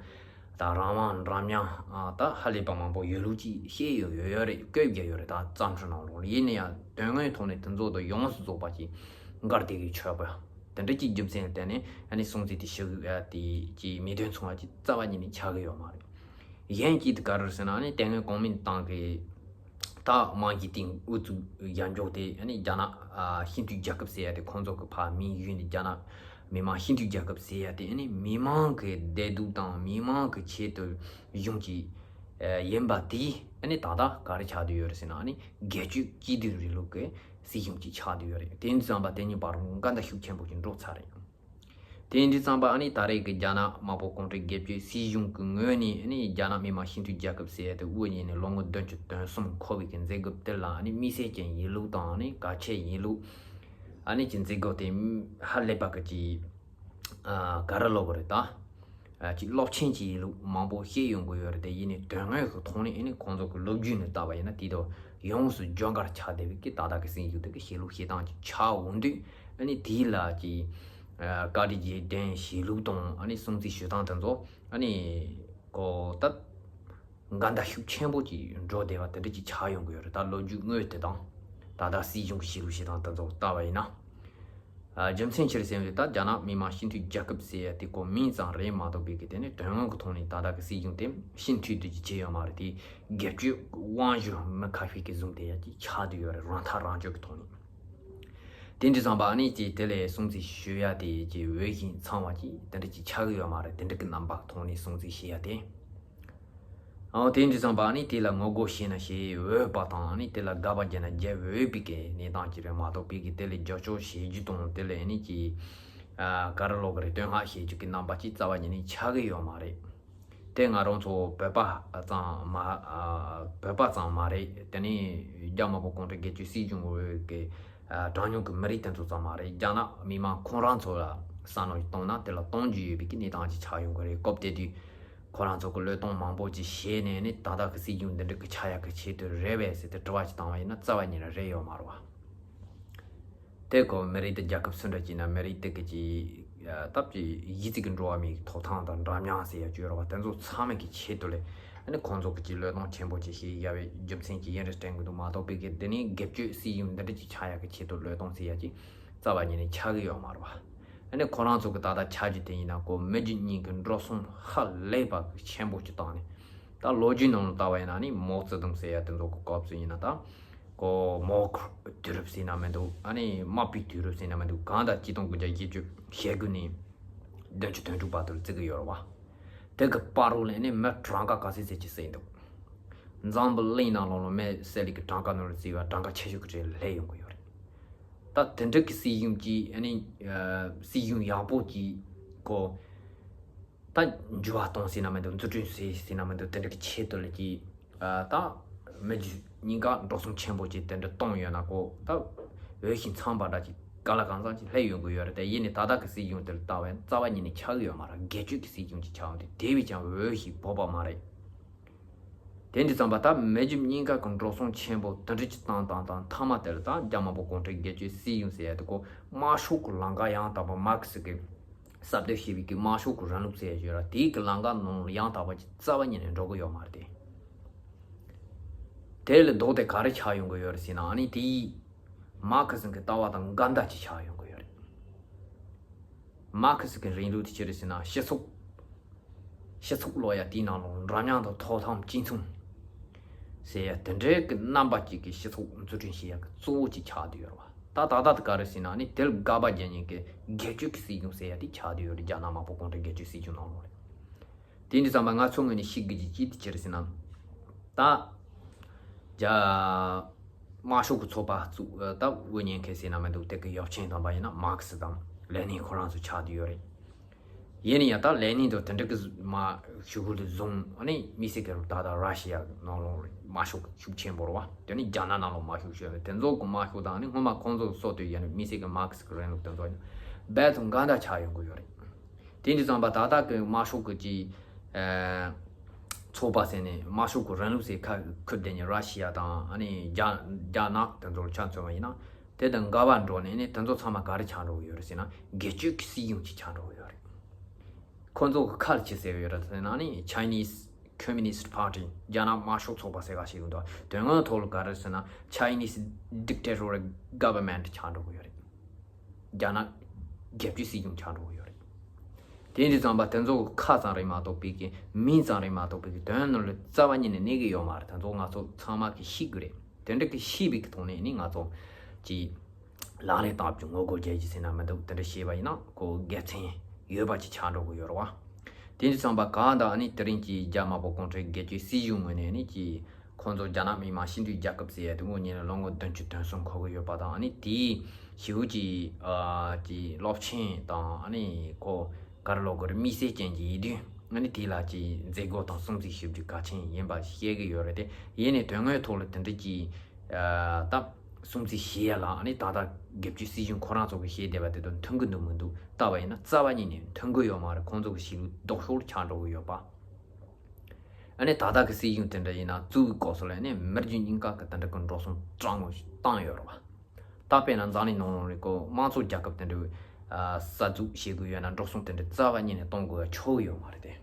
ད་རང་དབང་འདྲ་མཉམ་ཨ་ད་ཧ་ལས་པ་མང་པོ་ཡོད་ལུགས་ཅིག་བཤད་ཡོད་ཡོད་ཡོད་རེད། བཀོད་རྒྱ་ཡོད་རེད། ད་རྩ་འཕྲུལ་ནང་ལོགས་ཡིན་ན་ཡང་དོན་དངོས་ཐོག་ནས་དེ་ཚོ་དང་ཡོངས་སུ་རྫོགས་པ་ཅིག་འགལ་བསྡད་ཀྱི་ཆོག་པ་དེ་འདྲ་ཅིག་རྒྱུ་མཚན་བརྟེན་ནས་ཨ་ནི་སྲུང་བརྩི་དེ་ཞུ་དགོས་ཡ་དེ་ཅིག་མི་དོན་མཚུངས་པ་ཅིག་རྩ་བ་ཉིད་ནས་ཆགས་ཀྱི་ཡོད་མ་རེད། གཞན་གཅིག་དེ་ག་རེ་ཟེར་ན་ཨ་ནི་དེ་སྔོན་གོང་མའི་ཏང་གི་ད་དམངས་ཀྱི་སྟེང་ཨུ་ཚུགས་རྒྱབ་འཇོག་དེ་ཨ་ནི་རྒྱ་ནག་ཨ་སྤྱི་མཐུན་རྒྱལ་ཁབ་ཟེར་ཡ་དེ་ཁོང་ཚོ་གི་ཕར་མིང་བརྒྱུད་ནས་རྒྱ་ནག་མི་དམངས་སྤྱི་མཐུན་རྒྱལ་ཁབ་ཟེར་ཡ་དེ་ཨ་ནི་མི་དམངས་ཀྱི་བདེ་སྡུག་དང་མི་དམངས་ཀྱི་ཆེད་དུ་གཞུང་གི་ཨ་ཡིན་པ་དེ་ཨ་ནི་ད་ལྟ་ག་རེ་ཆགས་བསྡད་ཡོད་རེད་ཟེར་ན་ཨ་ནི་སྒེར་གཅོད་སྤྱི་འཐུས་རིང་ལུགས་ཀྱི་སྲིད་གཞུང་ཅིག་ཆགས་བསྡད་ཡོད་རེད། དེ་ཡིན་དུས་ཙམ་པ་དེ་གཉིས་བར་འགལ་ཟླ་ཤུགས་ཆེན་པོ་ཞིག་འགྲོ་ཚར་རེད། དེ་ཡིན་དུས་ཙམ་པ་ཨ་ནི་ད་རེས་ཀྱི་རྒྱ་ནག་དམར་པོ་གུང་ཁྲན་སྒེར་གཅོད་སྲིད་གཞུང་གི་ངོས་ནས་ཨ་ནི་རྒྱ་ནག་མི་དམངས་སྤྱི་མཐུན་རྒྱལ་ཁབ་ཟེར་ཡ་དེ་དབུ་བརྙེས་ནས་ལོ་ངོ་བདུན་ཅུ་དོན་གསུམ་འཁོར་བའི་གི་མཛད་སྒོ་དེ་ལ་ཨ་ནི་དམིགས་བསལ་ཅན་ཡིན་ལུགས་དང་ཨ་ནི་གལ་ཆེ་ཡིན་ལུགས་ཨ་ནི་ཀྱི་མཛད་སྒོ་དེ་ཧ་ལས་པ་གི་ཀྱི་ཨ་ག་རེ་ལབ་དགོས་རེད་ད། ཨ་ཅིག་རླབས་ཆེན་གྱི་ཡིན་ལུགས་མང་པོ་བཤད་ཡོང་གི་ཡོད་རེད་དེ། ཡིན་ནའི་དོན་དངོས་ཀྱི་ཐོག་ནས་ཨ་ནི་ཁོང་ཚོ་གི་ལོ་རྒྱུས་ནས་བལྟས་པ་ཡིན་ན་དེ་དང་ཡོངས་སུ་རྒྱུ་འགལ་ཆགས་བསྡད་པའི་གི་ད་ལྟ་གི་སྲིད་གཞུང་དེ་གི་བྱེད་ལུགས་བྱེད་སྟངས་ཀྱི་ཆགས་འོང་དུས་ཨ་ནི་དེའི་ལ་ཀྱི་ཨ་བཀའ་དྲིན་རྗེས་དྲན་བྱེད་ལུགས་དང་ཨ་ནི་སྲུང་བརྩི་ཞུ་སྟངས་དེ་ཚོ་ཨ་ནི་གོ་ད་འགལ་ཟླ་ཤུགས་ཆེན་པོ་ཅིག་འགྲོ་བསྡད་པ་དེ་འདྲ་ཅིག་ཆགས་ཡོང་གི་ཡོད་རེད། ད་ལོ་རྒྱུས་དངོས་དེ་དང་ད་ལྟ་སྲིད་གཞུང་གི་བྱེད་ལུགས་བྱེད་སྟངས་དེ་ཚོ་བལྟས་པ་ཡིན་ན། ཨ་རྒྱུ་མཚན་ཅི་རེད་ཟེར་ན་ད་རྒྱ་ནག་མི་དམངས་སྤྱི་མཐུན་རྒྱལ་ཁབ་ཟེར་ཡ་དེ་ཁོ་མིང་ཙམ་རེད་མ་གཏོགས་པའི་གི་དེ་ནི་དོན་དངོས་ཀྱི་ཐོག་ནས་ད་ལྟ་གི་སྲིད་གཞུང་དེ་སྤྱི་འཐུས་དེ་ཅིག་བྱས་ཡོད་མ་རེད་དེ། སྒེར་གཅོད་དབང་ཞུ་མི་ཁ་ཤས་ཀྱིས་བཟུང་བསྡད་ཡ་ཅིག་ཆགས་བསྡད་ཡོད་རེད། རང་ཐག་རང་གཅོད་ཀྱི་ཐོག་ནས། དེ་འདྲ་བསམ་པ་ཨ་ནི་ཅིག་དེ་ལས་སྲུང་བརྩི་ཞུ་ཡ་དེ་ཅིག་འོས་ཤིང་འཚམ་པ་ཅིག་དེ་འདྲ་ཅིག་ཆགས་ཀྱི་ཡོད་མ་རེད། དེ་འདྲ་གི་རྣམ་པ་ཐོག་ནས་སྲུང་བརྩི་ཞུ་ཡ་དེ། ཨོ་དེ་འདྲ་བསམ་པ་ཨ་ནི་དེ་ལ་ངོ་རྒོལ་བྱས་ན་བྱེད་འོས་པ་དང་ཨ་ནི་དེ་ལ་དགག་པ་བརྒྱབ་ན་བརྒྱབ་འོས་པའི་གི་གནས་སྟངས་ཅིག་རེད་མ་གཏོགས་པའི་གི་དེ་ལ་རྒྱབ་སྐྱོར་བྱེད་རྒྱུ་དང་དེ་ལ་ཨ་ནི་ཅིག་ཨ་ག་རེ་ལབ་དགོས་རེད། བསྟོད་བསྔགས་བྱེད་རྒྱུ་གི་རྣམ་པ་ཅིག་རྩ་བ་ཉིད་ནས་ཆགས་ཀྱི་ཡོད་མ་རེད། དེ་ང་རང་ཚོ་བོད་པ་ཙམ་མ་ཨ་བོད་པ་ཙམ་མ་རེད། དེ་ནས་རྒྱ་དམར་པོ་གུང་ཁྲན་སྒེར་གཅོད་སྲིད་གཞུང་འོག་གི་ཨ་གྲངས་ཉུང་གི་མི་རིགས་དེ་ཚོ་ཙམ་མ་རེད། རྒྱ་ནག་མི་དམངས་ཁོང་རང་ཚོ་ལ་བསམ་བློ་ཞིག་བཏང་ན་དེ་ལ་གཏོང་རྒྱུ་ཡོད་པའི་གི་གནས་སྟངས་ཅིག་ཆགས་ཡོང་གི་རེད། སྐབས་དེ་དུས་ཁོ་རང་ཚོ་གི་བློས་གཏོང་མང་པོ་ཅིག་བྱས་ནས་ནི་ད་ལྟ་གི་སྲིད་གཞུང་འདི་འདྲ་གི་ཆགས་ཡག་གི་ཆེད་དུ་རེད་པས་ཟེར་ཏེ་དྲི་བ་ཅིག་བཏང་བ་ཡིན་ན་རྩ་བ་ཉིད་ནས་རེད་ཡོད་མ་རེད་བ། དེ་གོ་མི་རིགས་དེ་རྒྱལ་ཁབ་སུ་འདྲ་ཅིག་ན་མི་རིགས་དེ་གི་ཅིག་སྟབས་ཀྱིས་གཞི་རྩའི་གི་འགྲོ་བ་མིའི་ཐོབ་ཐང་དང་འདྲ་མཉམ་ཟེར་ཡ་བརྗོད་རོགས་པ་དེ་ཚོ་ཚང་མ་གི་ཆེད་དུ་ལས་ཨ་ནི་ཁོང་ཚོ་གི་ཅིག་བློས་གཏོང་ཆེན་པོ་ཅིག་བྱེད་ཡ་བའི་རྒྱུ་མཚན་ཅིག་ཡིན་རེད་དྲན་གི་འདུག་མ་གཏོགས་པའི་གི་དེ་ནི་སྒེར་གཅོད་སྲིད་གཞུང་འདི་འདྲ་ཅིག་ཆགས་ཡག་གི་ཆེད་དུ་བློས་གཏོང་ཟེར་ཡ་ཅིག་རྩ་བ་ཉིད་ནས་ཆགས་གི་ཡོད་མ་རེད་བ། ཨ་ནི་ཁོ་རང་ཚོ་གི་ད་ལྟ་ཆགས་རྒྱུ་དེ་ཡིན་ན་ཁོ་མི་རྒྱུ་གཉིས་ཀྱི་འགྲོ་སོང་ཧ་ལས་པ་གི་ཆེན་པོ་ཅིག་བཏང་ནས་ད་ལོ་རྒྱུས་ནང་ལ་ལྟ་བ་ཡིན་ན་ནི་མའོ་ཙེ་ཏུང་ཟེར་ཡ་དེ་ཚོ་གི་སྐབས་སུ་ཡིན་ན་ད་ཁོ་མའོ་ཁོ་དུས་རབས་ཟེར་ན་མི་འདུག་ཨ་ནི་མ་པའི་དུས་རབས་ཟེར་ན་མི་འདུག་གང་ལྟར་ཆིག་སྟོང་དགུ་བརྒྱ་བཞི་བཅུ་ཞེ་དགུ་ནས་བདུན་ཅུ་དོན་དྲུག་བར་དུ་བརྩི་གི་ཡོད་རེད་བ། དེ་གི་བར་རོ་ལ་ནི་མི་གྲངས་ཀ་ག་ཚད་ཚད་ཅིག་བསད་འདུག་འཛམ་བུ་གླིང་ནང་ལོགས་ལ་མི་བསད་ལི་གི་གྲངས་ཀ་ནང་ལ་བརྩིས་པ་གྲངས་ཀ་ཆེ་ཤོས་ཀྱི་གྲས་ལ་སླེབས་ཡོང་གི་ཡོད་རེད། ད་དེ་འདྲ་གི་སྲིད་གཞུང་གིས་ཨ་ནི་ཨ་སྲིད་གཞུང་ཡག་པོ་གིས་ ཁོ་ད་འགྱུར་བ་གཏོང་ཟེར་ན་མི་འདུག་འཛུགས་སྐྲུན་ཟེར་ཟེར་ན་མི་འདུག་དེ་འདྲ་གི་ཆེད་དུ་ལ་གྱི་ད་མི་རྒྱུ་གཉིས་ཀ་འགྲོ་སོང་ཆེན་པོ་ཅིག་དེ་འདྲ་གཏོང་ཡོད་ན་ཁོ་ད་འོས་ཤིང་འཚམས་པ་འདྲ་ཅིག་ག་ལ་གང་འཚམ་ཅིག་སླེབས་ཡོང་གི་ཡོད་རེད། དེ་ཡིན་ནའི་ད་ལྟ་གི་སྲིད་གཞུང་དེ་ལ་ལྟ་བས་རྩ་བ་ཉིད་ནས་ཆགས་ཀྱི་ཡོད་མ་རེད། སྒེར་གཅོད་ཀྱི་སྲིད་གཞུང་ཅིག་ཆགས་འདུག་དེ་བས་ཀྱང་འོས་ཤིང་འབབ་པ་མ་རེད། དེ་འདི་ཙམ་པ་ད་མི་རྒྱུ་གཉིས་ཀ་གི་འགྲོ་སོང་ཆེན་པོ་དེ་འདྲ་ཅིག་བཏང་བཏང་བཏང་མཐའ་མ་དེ་ལ་ད་རྒྱ་དམར་པོ་གུང་ཁྲན་སྒེར་གཅོད་སྲིད་གཞུང་ཟེར་ཡ་དེ་ཁོ་དམར་ཤོག་གི་ལམ་ཁ་ཡང་དག་པ་མར་ཁེ་སི་གི་གསར་གཏོད་བྱས་པའི་གི་དམར་ཤོག་གི་རིང་ལུགས་ཟེར་ཡ་ཡོད་ར། དེའི་གི་ལམ་ཁ་ནང་ལ་ཡང་དག་པ་ཅིག་རྩ་བ་ཉིད་ནས་འགྲོ་གི་ཡོད་མ་རེད་དེ། དེ་ལས་ལྡོག་སྟེ་ག་རེ་ཆགས་ཡོང་གི་ཡོད་རེད་ཟེར་ན། ཨ་ནི་དེའི་མར་ཁེ་སི་གི་ལྟ་བ་དང་འགལ་ཟླ་ཅིག་ཆགས་ཡོང་གི་ཡོད་རེད། མར་ཁེ་སི་གི་རིང་ལུགས་དེ་ཅི་རེད་ཟེར་ན་སྤྱི་ཚོགས་སྤྱི་ཚོགས་ལབ་ཡ་དེའི་ནང་ལ་འདྲ་མཉམ་དང་ཐོག་མཐའ་གཅིག་མཚུངས་ཟེར་ཡ་དེ་འདྲའི་གི་རྣམ་པ་གཅིག་གི་སྤྱི་ཚོགས་འཛུགས་སྐྲུན་བྱེད་ཡ་གི་གཙོ་བོ་གཅིག་ཆགས་བསྡད་ཡོད་རེད་བ། ད་ད་ལྟ་དེ་ག་རེ་ཟེར་ན་ནི་དེ་ལ་དགག་པ་རྒྱག་མཁན་གི་སྒེར་གཅོད་ཀྱི་སྲིད་གཞུང་ཟེར་ཡ་དེ་ཆགས་བསྡད་ཡོད་རེད། རྒྱ་ནག་དམར་པོ་གུང་ཁྲན་སྒེར་གཅོད་སྲིད་གཞུང་ནང་ལོགས་རེད། དེ་འདི་ཙམ་པ་ང་ཚོ་ངོས་ནས་ཤེས་དགོས་ཀྱི་ཅིག་དེ་ཅི་རེད་ཟེར་ན། ད་རྒྱ་དམར་ཤོག་གི་ཚོགས་པ་བཙུགས་ད་དབུ་བརྙེས་མཁན་ཟེར་ན་མི་འདུག་དེ་གི་ཡབ་ཆེན་དམ་པ་ཡིན་ན་མར་ཁེ་སི་དང་ལེ་ནིན་ཁོ་རང་ཚོ་ཆགས་བསྡད་ཡོད་རེད། ཡིན་ན་ཡང་ད་ལེ་ནིན་དང་དེ་འདྲ་གི་མ་ཞུ་གུ་ལ་བཟུང་ཨ་ནི་དམིགས་བསལ་གི་ད་ལྟ་ར་ཤི་ཡ་ནང་ལོགས་དམར་ཤོག་ཤུགས་ཆེན་པོ་རེད་བ། དེ་ནི་རྒྱ་ནག་ནང་ལོགས་དམར་ཤོག་ཤོད་རེད། དེ་ཚོ་གི་དམར་ཤོག་དང་ཨ་ནི་སྔོན་མ་ཁོང་ཚོ་སྲོལ་གཏོད་ཡ་ནི་དམིགས་བསལ་གི་མར་ཁེ་སི་གི་རིང་ལུགས་དེ་ཚོ་ཡིན་ན་རྦད་དེ་འགལ་ཟླ་ཆགས་ཡོང་གི་ཡོད་རེད། དེ་འདི་ཙམ་པ་ད་ལྟ་གི་དམར་ཤོག་གི་ཅིག་ཚོགས་པ་ཟེར་ནས་དམར་ཤོག་གི་རིང་ལུགས་ཟེར་ཁ་ཁུར་བསྡད་ནས་ར་ཤི་ཡ་དང་ཨ་ནི་རྒྱ་རྒྱ་ནག་དེ་ཚོར་ཆ་མཚོན་པ་ཡིན་ན། དེ་དང་འགལ་བ་འགྲོ་ནས་ནི་དེ་ཚོ་ཚང་མ་ག་རེ་ཆགས་འགྲོ་གི་ཡོད་རེད་ཟེར་ན་སྒེར་གཅོད་ཀྱི་སྲིད་གཞུང་ཅིག་ཆགས་འགྲོ་གི་ཡོད་རེད། ཁོ་ཚོ་གི་ཁ་ལ་ཅི་ཟེར་གི་ཡོད་རེད་ཟེར་ན་ནི་Chinese Communist Party། རྒྱ་ནག་དམར་ཤོག་ཚོགས་པ་ཟེར་ག་ཞིག་ཡོད་འདུག་དོན་དངོས་ཐོག་ལ་ག་རེ་ཟེར་ན་Chinese Dictatorial Government ཆགས་འགྲོ་གི་ཡོད་རེད། རྒྱ་ནག་རྒྱལ་སྤྱིའི་སྲིད་གཞུང་ཆགས་འགྲོ་གི་ཡོད་རེད། དེ་འདི་ཙམ་པ་དེ་ཚོ་ཁ་ཙམ་རེད་མ་གཏོགས་པའི་གི་མིང་ཙམ་རེད་མ་གཏོགས་པའི་གི་དོན་ནང་ལ་རྩ་བ་ཉིད་ནས་གནས་གི་ཡོད་མ་རེད། དེ་ཚོ་ང་ཚོ་ཚང་མ་གི་ཤེས་དགོས་རེད། དེ་འདྲ་གི་ཤེས་པའི་གི་ཐོག་ནས་ནི་ང་ཚོ་གི་ལག་ལེན་བསྟར་རྒྱུ་ངོ་རྒོལ་རྒྱག་རྒྱུ་ཟེར་ན་མི་འདུག་དེ་འདྲ་བྱས་པ་ཡིན་ན་ཁོ་དགེ་མཚན་ཡོད་པ་ཅིག་ཆགས་འགྲོ་གི་ཡོད་རེད་བ། དེ་འདི་ཙམ་པ་གང་ལྟར་ནི་དེ་རིང་གི་རྒྱ་དམར་པོ་གུང་ཁྲན་སྒེར་གཅོད་སྲིད་གཞུང་ངོས་ནས་ནི་གི་ཁོང་ཚོ་རྒྱ་ནག་མི་དམངས་སྤྱི་མཐུན་རྒྱལ་ཁབ་ཟེར་ཡ་དེ་དངོས་གནས་ལ་ལོ་ངོ་བདུན་ཅུ་དོན་གསུམ་འཁོར་གི་ཡོད་པ་དང་ཨ་ནི་དེའི་ཞི་བོ་ཀྱི་ཨ་ཀྱི་སློབ་ཆེན་དང་ཨ་ནི་ཁོ་ག་རེ་ལབ་དགོས་རེད། དམིགས་བསལ་ཅན་གྱི་ཡིད་རྟོན་ཨ་ནི་དེ་ལ་ཀྱི་མཛད་སྒོ་དང་སྲུང་བརྩི་ཞུ་རྒྱུ་གལ་ཆེན་ཡིན་པ་བཤད་གི་ཡོད་རེད་དེ། ཡིན་ནའི་དོན་དངོས་ཐོག་ལ་དེ་འདྲ་ཀྱི་ཨ་ད་སྲུང་བརྩི་བྱེད་ཡ་ལ་ཨ་ནི་ད་ལྟ་སྒེར་གཅོད་སྲིད་གཞུང་ཁོ་རང་ཚོ་གི་བྱེད་བསྡད་པ་དེ་དང་མཐུན་གི་འདུག་མི་འདུག་ལྟ་བ་ཡིན་ན་རྩ་བ་ཉིད་ནས་མཐུན་གི་ཡོད་མ་རེད། ཁོང་ཚོ་གི་གཤིས་ལུགས་ལྡོག་ཕྱོགས་ཆགས་འགྲོ་གི་ཡོད་པ། ཨ་ནི་ད་ལྟ་གི་སྲིད་གཞུང་དེ་འདྲ་ཡིན་ན་བཙུགས་པའི་སྐབས་སུ་ལ་ནི་མི་རྒྱུ་གཉིས་ཀ་གི་དེ་འདྲ་གི་འགྲོ་སོང་སྤྲང་མོ་ཞིག་བཏང་ཡོད་རེད་བ། ད་དཔེར་ན་འཛམ་གླིང་ནང་ལོགས་ལ་ཁོ་དམངས་གཙོ་རྒྱལ་ཁབ་དེ་འདྲ་གསར་འཛུགས་བྱེད་དགོས་ཡོད་ན་འགྲོ་སོང་དེ་འདྲ་རྩ་བ་ཉིད་ནས་གཏོང་དགོས་ཡ་ཆོག་གི་ཡོད་མ་རེད་དེ།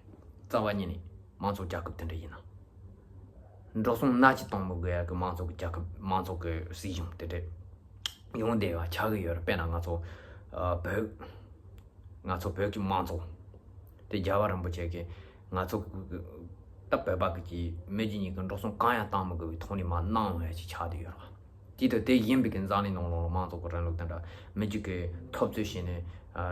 རྩ་བ་ཉིད་ནས་དམངས་གཙོ་རྒྱལ་ཁབ་དེ་འདྲ་ཡིན་ན། འགྲོ་སོང་སྣ་གཅིག་གཏོང་མི་དགོས་ཡ་གི་དམངས་གཙོ་གི་རྒྱལ་ཁབ་དམངས་གཙོ་གི་སྲིད་གཞུང་དེ་འདྲ་ཡོང་བསྡད་པ་ཆགས་ཀྱི་ཡོད་རེད། དཔེར་ན་ང་ཚོ་ཨ་བོད། ང་ཚོ་བོད་ཀྱི་དམངས་གཙོ་དེ་རྒྱལ་བ་རིན་པོ་ཆེ་གིས་ང་ཚོ་ད་བོད་པ་གི་ཀྱི་མི་རྒྱུ་གཉིས་ཀྱི་འགྲོ་སོང་གང་ཡང་བཏང་མི་དགོས་པའི་ཐོག་ནས་མར་གནང་ཡོང་ཡ་ཅིག་ཆགས་བསྡད་ཡོད་རེད་བ། དེ་དང་དེ་ཡིན་པའི་གི་འཛམ་གླིང་ནང་ལོགས་ལ་དམངས་གཙོ་གི་རིང་ལུགས་དེ་འདྲ་མི་རྒྱུ་གི་འཐབ་རྩོད་བྱས་ནས་ཨ་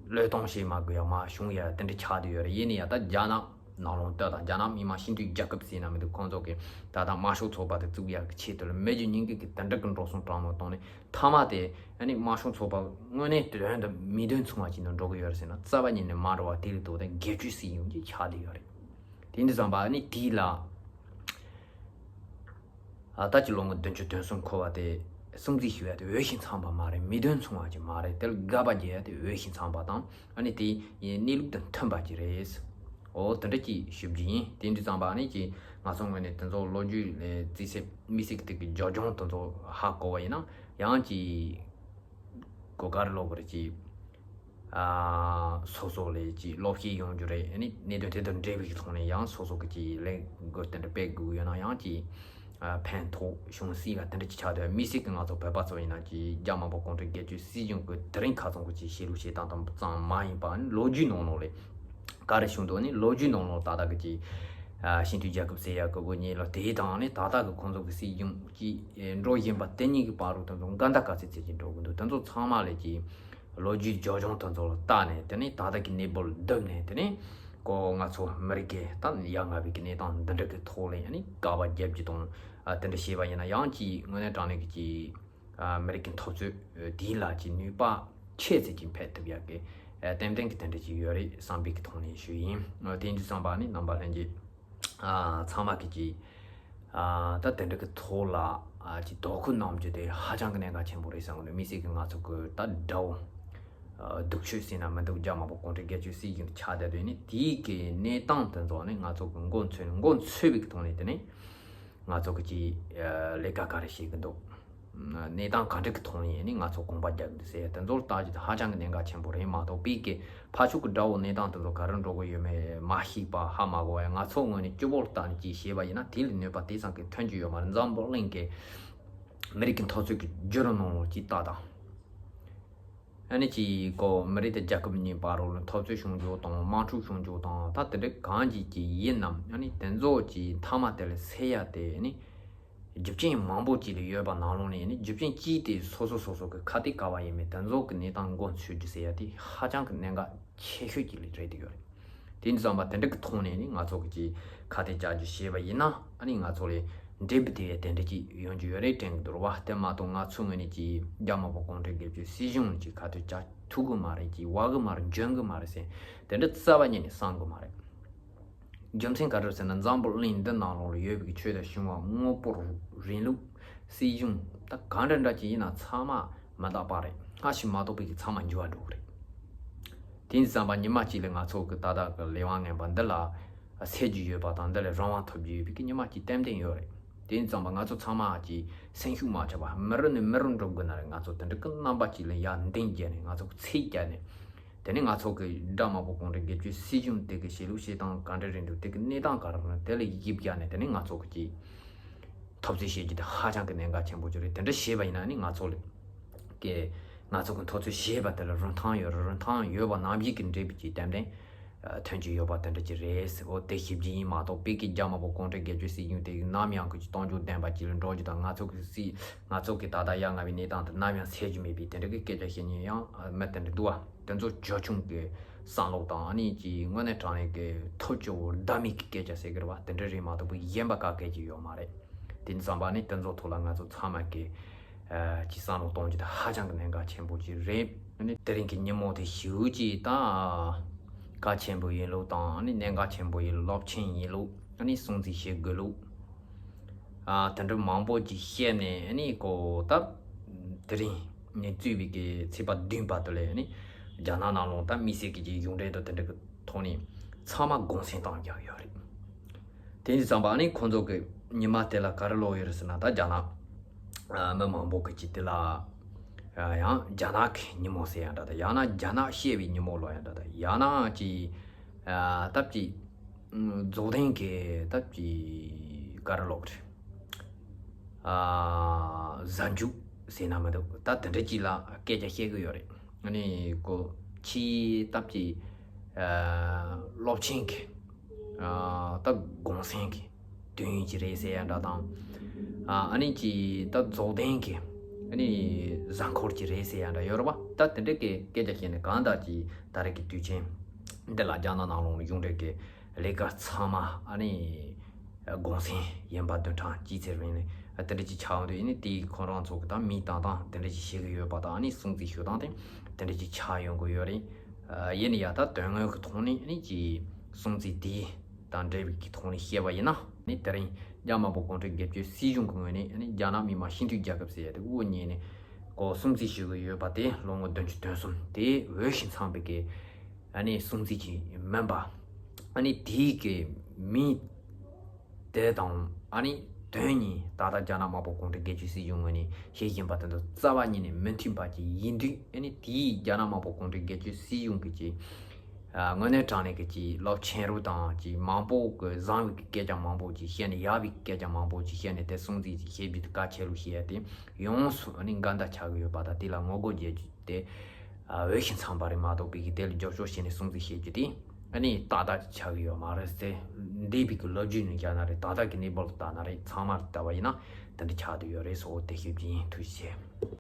བློས་གཏོང་བྱེད་མ་དགོས་ཡ་མར་བྱུང་ཡ་དེ་འདྲ་ཆགས་བསྡད་ཡོད་རེད། ཡིན་ན་ཡང་ད་རྒྱ་ནག་ནང་ལོགས་ལྟོས་དང་རྒྱ་ནག་མི་དམངས་སྤྱི་མཐུན་རྒྱལ་ཁབ་ཟེར་ན་མི་འདུག་ཁོང་ཚོ་གིས་ད་ལྟ་དམར་ཤོག་ཚོགས་པ་དེ་བཙུགས་ཡག་གི་ཆེད་དུ་ལ་མི་རྒྱུ་གཉིས་ཀྱི་གི་དེ་འདྲ་གི་འགྲོ་སོང་སྤྲང་མོ་བཏང་ནས་མཐའ་མ་དེ་ཨ་ནི་དམར་ཤོག་ཚོགས་པ་དངོས་གནས་དོན་དུ་མིག་མདུན་མཚུངས་པ་ཅིག་ནང་འགྲོ་གི་ཡོད་རེད་ཟེར་ན་རྩ་བ་ཉིད་ནས་མ་འགྲོ་བ་དེ་ལས་ལྡོག་སྟེ་སྒེར་གཅོད་སྲིད་གཞུང་ཅིག་ཆགས་བསྡད་ཡོད་རེད། དེ་འདི་ཙམ་པ་ཨ་ནི་དེ་ལ། ཨ་ད་ཅི་ལོ་ངོ་བདུན་ཅུ་དོན་གསུམ་འཁོར་བ་དེ་སྲུང་བརྩི་ཞུ་ཡ་དེ་འོས་ཤིང་འཚམས་པ་མ་རེད། མིག་མདུན་མཚུངས་པ་ཅིག་མ་རེད། དེ་ལ་དགག་པ་རྒྱག་ཡ་དེ་འོས་ཤིང་འཚམས་པ་དང་ཨ་ནི་དེ་གནས་ལུགས་དང་མཐུན་པ་ཅིག་རེད། འོ་དེ་འདྲ་ཅིག་ཞུ་རྒྱུ་ཡིན། དེ་འདི་ཙམ་པ་ཨ་ནི་ཅིག་ང་ཚོ་ངོས་ནས་དེ་ཚོ་ལོ་རྒྱུས་ལ་རྩིས་ཚད་དམིགས་བསལ་གྱི་དེ་གི་རྒྱབ་ལྗོངས་དེ་ཚོ་ཧ་གོ་བ་ཡིན་ན་ཡང་ཅིག་གོ་གར་ལོག་གི་རེད་ཅིག་ཨ་སོ་སོ་ལས་ཀྱི་སློབ་གཞི་ཡོང་རྒྱུ་རེད། ཨ་ནི་གནད་དོན་དེ་དང་འབྲེལ་བའི་ཐོག་ནས་ཡང་སོ་སོ་གི་ཀྱི་ལས་འགུལ་དེ་འདྲ་སྤེལ་དགོས་ཡོད་ན་ཡང་ཀྱི་ཨ་ཕན་ཐོགས་བྱུང་སྲིད་པ་དེ་འདྲ་ཅིག་ཆགས་འདུག་དམིགས་བསལ་གྱི་ང་ཚོ་བོད་པ་ཚོ་ཡིན་ན་ཀྱི་རྒྱ་དམར་པོ་གུང་ཁྲན་སྒེར་གཅོད་སྲིད་གཞུང་གི་དེ་རིང་ཁ་ཚོན་གྱི་ཀྱི་བྱེད་ལུགས་བྱེད་སྟངས་དང་ཙམ་མ་ཡིན་པ་ཨ་ནི་ལོ་རྒྱུས་ནང་ལོགས་ལས་ག་རེ་བྱུང་འདུག་ཨ་ནི་ལོ་རྒྱུས་ནང་ལོགས་ད་ལྟ་གི་ཀྱི་ཨ་སྤྱི་མཐུན་རྒྱལ་ཁབ་ཟེར་ཡག་གི་དབུ་བརྙེས་ལ་དེའི་དང་ཨ་ནི་ད་ལྟ་གི་ཁོང་ཚོ་གི་སྲིད་གཞུང་ཀྱི་འགྲོ་བཞིན་པ་དེ་གཉིས་ཀྱི་བར་དུ་དེ་ཚོ་འགལ་ཟླ་ག་ཚད་ཚད་ཀྱི་འགྲོ་གི་འདུག་དེ་ཚོ་ཚང་མ་ལས་ཀྱི་ལོ་རྒྱུས་རྒྱབ་ལྗོངས་དེ་ཚོ་ལ་བལྟས་ནས་དེ་ནས་ད་ལྟ་གི་གནས་བབ་ལ་བསྡུར་ནས་དེ་ནས་ཀོ་ང་ཚོ་མི་རིགས་ཀྱི་ད་ཡ་ང་བའི་གི་གནས་སྟངས་འདི་འདྲ་གི་ཐོག་ལ་ཡང་ནི་དགག་པ་རྒྱབ་རྒྱུ་དང་ཨ་དེ་འདྲ་བྱས་པ་ཡིན་ན་ཡང་ཀྱི་དངོས་གནས་དྲང་གནས་ཀྱི་ཀྱི་ཨ་མི་རིགས་ཀྱི་འཐབ་རྩོད་དེའི་ལ་ཀྱི་ནུས་པ་ཆེ་ཙམ་ཅིག་འཕེལ་ཐུབ་ཡག་གི་ ཨ་ཏན་ཏན་གྱི་དེ་འདྲ་ཅིག་ཡོད་རེད་བསམ་པའི་གི་ཐོག་ནས་ཞུས་ཡིན། ཨ་དེ་འདྲ་བསམ་པ་ནི་རྣམ་པ་ལྷན་རྒྱས་ཨ་ཚང་མ་གི་ཅིག་ཨ་ད་དེ་འདྲ་གི་ཐོག་ལ་ཨ་ཅིག་དོ་ཁུར་གནང་རྒྱུ་དེ་ཧ་ཅང་གི་གནད་འགག་ཆེན་པོ་རེད་བསམ་གི་འདུག་དམིགས་བསལ་གྱི་ང་ཚོ་གི་ད་དགྲ་བོ་ཨ་སྡུག་ཤོས་ཟེར་ན་མི་འདུག་རྒྱ་དམར་པོ་གུང་ཁྲན་སྒེར་གཅོད་སྲིད་གཞུང་དེ་ཆགས་བསྡད་དུས་ནི་དེའི་གི་གནས་སྟངས་དེ་ཚོ་ནི་ང་ཚོ་གི་མགོ་འཚོས་མགོ་འཚོས་པའི་གི་ཐོག་ནས་དེ་ནི་ང་ཚོ་གི་ཅིག་ཨ་ལས་ཀ་ག་རེ་བྱེད་གི་འདུག་གནས་སྟངས་ག་འདྲ་གི་ཐོག་ནས་ནི་ང་ཚོ་གོམ་པ་རྒྱག་གི་འདུག་ཟེར་དེ་ཚོར་ལྟ་རྒྱུ་དེ་ཧ་ཅང་གི་གནད་འགག་ཆེན་པོ་རེད་མ་གཏོགས་པའི་གི་ཕར་ཕྱོགས་ཀྱི་དགྲ་བོ་གནས་སྟངས་དེ་ཚོ་ག་རེ་འགྲོ་གི་ཡོད་མེད་མ་ཤེས་པ་ཧ་མ་གོ་བས། ང་ཚོ་ངོས་ནས་སྤྱི་བོར་བལྟས་ནས་ཅིག་བཤད་པ་ཡིན་ན་དེ་ལས་གནོད་པ་དེ་ཙམ་གྱི་ཐོན་རྒྱུ་ཡོད་མ་རེད། འཛམ་བུ་གླིང་གི་མི་རིགས་ཀྱི་འཐབ་རྩོད་ཀྱི་རྒྱུ་རུ་ནང་ལོགས་ཀྱི་ལྟ་སྟངས། ཨ་ནི་ཅིག་གོ་མི་རིགས་དེ་རྒྱལ་ཁབ་གཉིས་བར་ལ་འཐབ་རྩོད་བྱུང་རྒྱུ་དང་དམག་འཁྲུག་བྱུང་རྒྱུ་དང་ད་དེ་འདྲ་གང་ཅིག་ཅིག་ཡིན་ནམ། ཨ་ནི་དེ་ཚོ་ཅིག་མཐའ་མ་དེ་ལ་སེལ་ཡ་དེ་ནི་རྒྱུ་རྐྱེན་མང་པོ་ཅིག་ལ་ཡོད་པ་ནང་ལོགས་ནས་ནི་རྒྱུ་རྐྱེན་གཅིག་དེ་སོ་སོ་སོ་སོ་གི་ཁ་གཏད་ག་བ་ཡིན་མིན་དེ་ཚོ་གི་གནས་སྟངས་མགོ་འཚོས་རྒྱུ་ཟེར་ཡ་དེ་ཧ་ཅང་གི་གནད་འགག་ཆེ་ཤོས་ཅིག་ལ་རེད་དེ་ཡོད་རེད། དེ་འདྲ་བསམ་པ་དེ་འདྲ་གི་ཐོག་ནས་ནི་ང་ཚོ་གི་ཅིག་ཁ་གཏད་བཅག་རྒྱུ་བྱས་པ་ཡིན་ན་ཨ་ནི་ང་ཚོ་ལས་འབྲས་བུ་དེ་དེ་འདྲ་ཅིག་ཡོང་རྒྱུ་ཡོད་རེད་དྲན་གི་འདུག་བ། དེ་མ་གཏོགས་ང་ཚོ་ངོས་ནས་ཅིག་རྒྱ་དམར་པོ་གུང་ཁྲན་སྒེར་གཅོད་སྲིད་གཞུང་ཅིག་ཁ་གཏད་བཅག་ཐུབ་གི་མ་རེད། ཅིག་བ་གི་མ་རེད། འཇོན་གི་མ་རེད་ཟེར་དེ་འདྲ་རྩ་བ་ཉིད་ནས་བསམ་གི་མ་རེད། རྒྱུ་མཚན་ག་རེ་ཟེར་ན་འཛམ་བུ་གླིང་འདི་ནང་ལོགས་ལ་ཡོད་པའི་ཆོས་དང་བྱུང་བ་དངོས་པོ་རིང་ལུགས་སྲིད་གཞུང་ད་ག་འདྲ་འདྲ་ཅིག་ཡིན་ན་ཚང་མ་མི་རྟག་པ་རེད། སྔ་ཕྱི་མ་གཏོགས་པའི་གི་ཚང་མ་འགྱུར་བ་འགྲོ་གི་རེད། དེ་ཡིན་ཙམ་པ་ཉི་མ་གཅིག་ལ་ང་ཚོ་གི་ད་ལྟ་གི་ལས་དབང་ངན་པ་འདི་ལ་སེལ་རྒྱུ་ཡོད་པ་དང་འདི་ལས་རང་དབང་ཐོབ་རྒྱུ་ཡོད་པའི་གི་ཉི་མ་གཅིག་ཏན་ཏན་ཡོད་རེད། དེ་ཡིན་ཙམ་པ་ང་ཚོ་ཚང་མ་གི་སེམས་ཤུགས་མ་ཆག་པ་མི་རུ་ནས་མི་རུ་འགྲོ་དགོས་ན་རེད། ང་ཚོ་དེ་འདྲ་གི་རྣམ་པ་གཅིག་ལ་ཡར་འདེང་བརྒྱབ་ནས་ང་ཚོ་གི་ཚིག་བརྒྱབ་ནས། དེ་ནས་ང་ཚོ་གི་དགྲ་དམར་པོ་གུང་ཁྲན་སྒེར་གཅོད་སྲིད་གཞུང་དེ་གི་བྱེད་ལུགས་བྱེད་སྟངས་ག་འདྲ་རེད་འདུག་དེ་གི་གནས་སྟངས་ག་རེ་རེད་དེ་ལ་ཡིད་བརྒྱབ་ནས་དེ་ནས་ང་ཚོ་གི་འཐབ་རྩོད་བྱེད་རྒྱུ་དེ་ཧ་ཅང་གི་གནད་འགག་ཆེན་པོ་ཅིག་རེད། དེ་འདྲ་བྱས་པ་ཡིན་ན་ནི་ང་ཚོ་ལ་གི་ང་ཚོ་གི་འཐབ་རྩོད་བྱས་པ་དེ་ལ་རིན་ཐང་ཡོད་རེད། རིན་ཐང་ཡོད་པ་ནང་བཞིན་གི་འབྲས་བུ་ཅིག་ཏན་ཏན་ཐོན་གྱི་ཡོད་པ་དེ་འདྲ་ཅིག་རེད་ཟེར། འོ་དེ་ཞིབ་ཀྱི་ཡིན་མ་གཏོགས་པའི་གི་རྒྱ་དམར་པོ་གུང་ཁྲན་སྒེར་གཅོད་སྲིད་གཞུང་དེ་ནམ་ཡང་གི་གཏོང་རྒྱུ་བདེན་པ་ཅིག་ལ་འགྲོ་རྒྱུ་དང་ང་ཚོ་གི་སྲིད་ང་ཚོ་གི་ད་ལྟ་ཡ་ང་བའི་གནས་སྟངས་དེ་ནམ་ཡང་སེལ་རྒྱུ་མེད་པའི་དེ་འདྲ་གི་སྐད་ཆ་བཤད་མཁན་ཡང་མི་དེ་འདྲ་འདུག་བ། དེ་ཚོ་ཇོ་ཆུང་གི་བསམ་བློ་དང་ཨ་ནི་ཅིག་དངོས་གནས་དྲང་གནས་ཀྱི་ཐབས་སྐྱོ་བོ་བདག་མེད་ཀྱི་སྐད་ཆ་ཟེར་གི་རེད་བ། དེ་འདྲ་རེད་མ་གཏོགས་པའི་གཞན་པ་ག་གེ་ཅིག་ཡོད་མ་རེད། དེ་ཙམ་པ་ནི་དེ་ཚོ་ཐོག་ལ་ང་ཚོ་ཚང་མ་གི་ཨ་ཅིག་བསམ་བློ་གཏོང་རྒྱུ་དེ་ཧ་ཅང་གི་གནད་འགག་ཆེན་པོ་ཅིག་རེད། ཨ་ནི་དེ་རིང་གི་ཉིན་མོ་དེ་ཞེ་པོ་ཅིག་ད་གལ་ཆེན་པོ་ཡིན་ལུགས་དང་ཨ་ནི་གནད་འགག་ཆེན་པོ་ཡིན་ལུགས། རླབས་ཆེན་ཡིན་ལུགས། ཨ་ནི་སྲུང་བརྩི་བྱེད་དགོས་ལུགས། ཨ་དེ་འདྲ་མང་པོ་ཅིག་བཤད་ནས་ཨ་ནི་ཀོ་ད་དེ་རིང་ནས་བཙུགས་པའི་གི་ཚེས་པ་བདུན་བར་དུ་ལ་ཨ་ནི་རྒྱ་ནག་ནང་ལོགས་ད་དམིགས་བསལ་གྱི་གཞུང་འབྲེལ་དང་དེ་འདྲ་གི་ཐོག་ནས་ཚང་མ་དགོངས་སེལ་བཏང་རྒྱུ་ཡོད་རེད། དེ་ཡིན་ཙམ་པ་ཨ་ནི་ཁོང་ཚོ་གི་ཉི་མ་དེ་ལ་ག་རེ་ལོག་ཡོད་རེད་ཟེར་ན་ད་རྒྱ་ནག་ཨ་མི་མང་པོ་གི་ཅིག་དེ་ལ་ཨ་ཡང་རྒྱ་ནག་གི་ཉིན་མོ་ཟེར་ཡང་འདྲ་ད་ཡང་ན་རྒྱ་ནག་བཤད་པའི་ཉིན་མོ་ལོག་ཡང་འདྲ་ད་ཡང་ན་ཅིག་ཨ་སྟབས་ཀྱིས་རྫོགས་ལྡན་གྱི་སྟབས་ཀྱིས་ག་རེ་ལོག་རེད། ཨ་གཟའ་མཇུག་ཟེར་ན་མི་འདུག་ད་དེ་འདྲ་ཅིག་ལ་སྐད་ཆ་བཤད་གི་ཡོད་རེད། ཨ་ནི་ཀོ་ཕྱིའི་སྟབས་ཀྱིས་ཨ་རླབས་ཆེན་གྱི་ཨ་ད་དགོངས་སེལ་གྱི་དུས་ཡུན་ཅིག་རེད་ཟེར་ཡ་འདྲ་དང་། ཨ་ཨ་ནི་ཅིག་ད་རྫོགས་ལྡན་གྱི་ཨ་ནི་གཟའ་འཁོར་ཅིག་རེད་ཟེར་ཡ་འདྲ་ཡོད་རེད་པ། ད་དེ་འདྲ་གི་སྐད་ཆ་བཤད་ནས་གང་ལྟར་ཅིག་ད་རེས་ཀྱི་དུས་ཆེན་འདི་ལ་རྒྱ་ནག་ནང་ལོགས་ལ་གཞུང་འབྲེལ་གྱི་ལས་ཀ་ཚང་མ་ཨ་ནི་དགོངས་སེལ་ཡིན་པ་བདུན་ཕྲག་གཅིག་ཚེ་རིང་ནས་དེ་འདྲ་ཅིག་ཆགས་ཡོང་དུས་ཨ་ནི་དེའི་ཁོང་རང་ཚོ་གི་ད་མིང་བཏགས་སྟངས་དེ་འདྲ་ཅིག་བྱེད་ཀྱི་ཡོད་པ་དང་ཨ་ནི་སྲུང་བརྩི་ཞུ་སྟངས་དེ་དེ་འདྲ་ཅིག་ཆགས་ཡོང་གི་ཡོད་རེད། ཨ་ཡིན་ན་ཡང་ད་དོན་དངོས་ཀྱི་ཐོག་ནས་ཨ་ནི་ཅིག་སྲུང་བརྩི་དེ་དང་འབྲེལ་བའི་གི་ཐོག་ནས་བཤད་པ་ཡིན་ན་ཨ་ནི་དེ་རིང་རྒྱ་དམར་པོ་གུང་ཁྲན་སྒེར་གཅོད་སྲིད་གཞུང་གི་ངོས་ནས་ཨ་ནི་རྒྱ་ནག་མི་དམངས་སྤྱི་འཐུས་རྒྱལ་ཁབ་ཟེར་ཡ་དེ་དབུ་བརྙེས་ནས་ཀོ་སྲུང་བརྩི་ཞུ་གི་ཡོད་པ་དེ་ལོ་ངོ་བདུན་ཅུ་དོན་གསུམ་དེ་འོས་ཤིང་འཚམས་པའི་གི་ཨ་ནི་སྲུང་བརྩི་ཅིག་མིན་པ། ཨ་ནི་དེའི་གི་མིང་དེ་དང་ཨ་ནི་དོན་གཉིས་ད་ལྟ་རྒྱ་ནག་དམར་པོ་གུང་ཁྲན་སྒེར་གཅོད་སྲིད་གཞུང་ངོས་ནས་བཤད་བཞིན་པ་དེ་ཚོ་རྩ་བ་ཉིད་ནས་མི་མཐུན་པ་ཅིག་ཡིན་དུས་ཨ་ནི་དེའི་རྒྱ་ནག་དམར་པོ་གུང་ཁྲན་སྒེར་གཅོད་སྲིད་གཞུང་གི་ཅིག་ཨ་དངོས་གནས་དྲང་གནས་ཀྱི་ཅིག་རླབས་ཆེན་རུ་དང་ཅིག་མང་པོ་གི་བཟང་བའི་གི་སྐད་ཆ་མང་པོ་ཅིག་བཤད་ནས་ཡག་པའི་སྐད་ཆ་མང་པོ་ཅིག་བཤད་ནས་དེ་སྲུང་བརྩི་ཅིག་བྱེད་རྒྱུ་དེ་གལ་ཆེ་ལུགས་བཤད་ཡ་དེ་ཡོངས་སུ་ཨ་ནི་འགལ་ཟླ་ཆགས་ཀྱི་ཡོད་པ་དང་དེ་ལ་ངོ་རྒོལ་བྱེད་རྒྱུ་དེ་ཨ་འོས་ཤིང་འཚམས་པ་རེད་མ་གཏོགས་པའི་གི་དེ་ལ་རྒྱབ་སྐྱོར་བྱས་ནས་སྲུང་བརྩི་བྱེད་རྒྱུ་དེ་ཨ་ནི་ཏག་ཏག་ཅིག་ཆགས་ཀྱི་ཡོད་མ་རེད་ཟེར། འདས་པའི་གི་ལོ་རྒྱུས་ནས་བཞག་ན་རེད། ད་ལྟ་གི་གནས་བབ་ལ་བལྟས་ན་རེད། ཚང་མར་བལྟས་པ་ཡིན་ན་དེ་འདྲ་ཆགས་བསྡད་ཡོད་རེད་ཟེར། འོ་དེ་ཞིབ་ཀྱི་ཡིན། ཐུགས་རྗེ་ཆེ།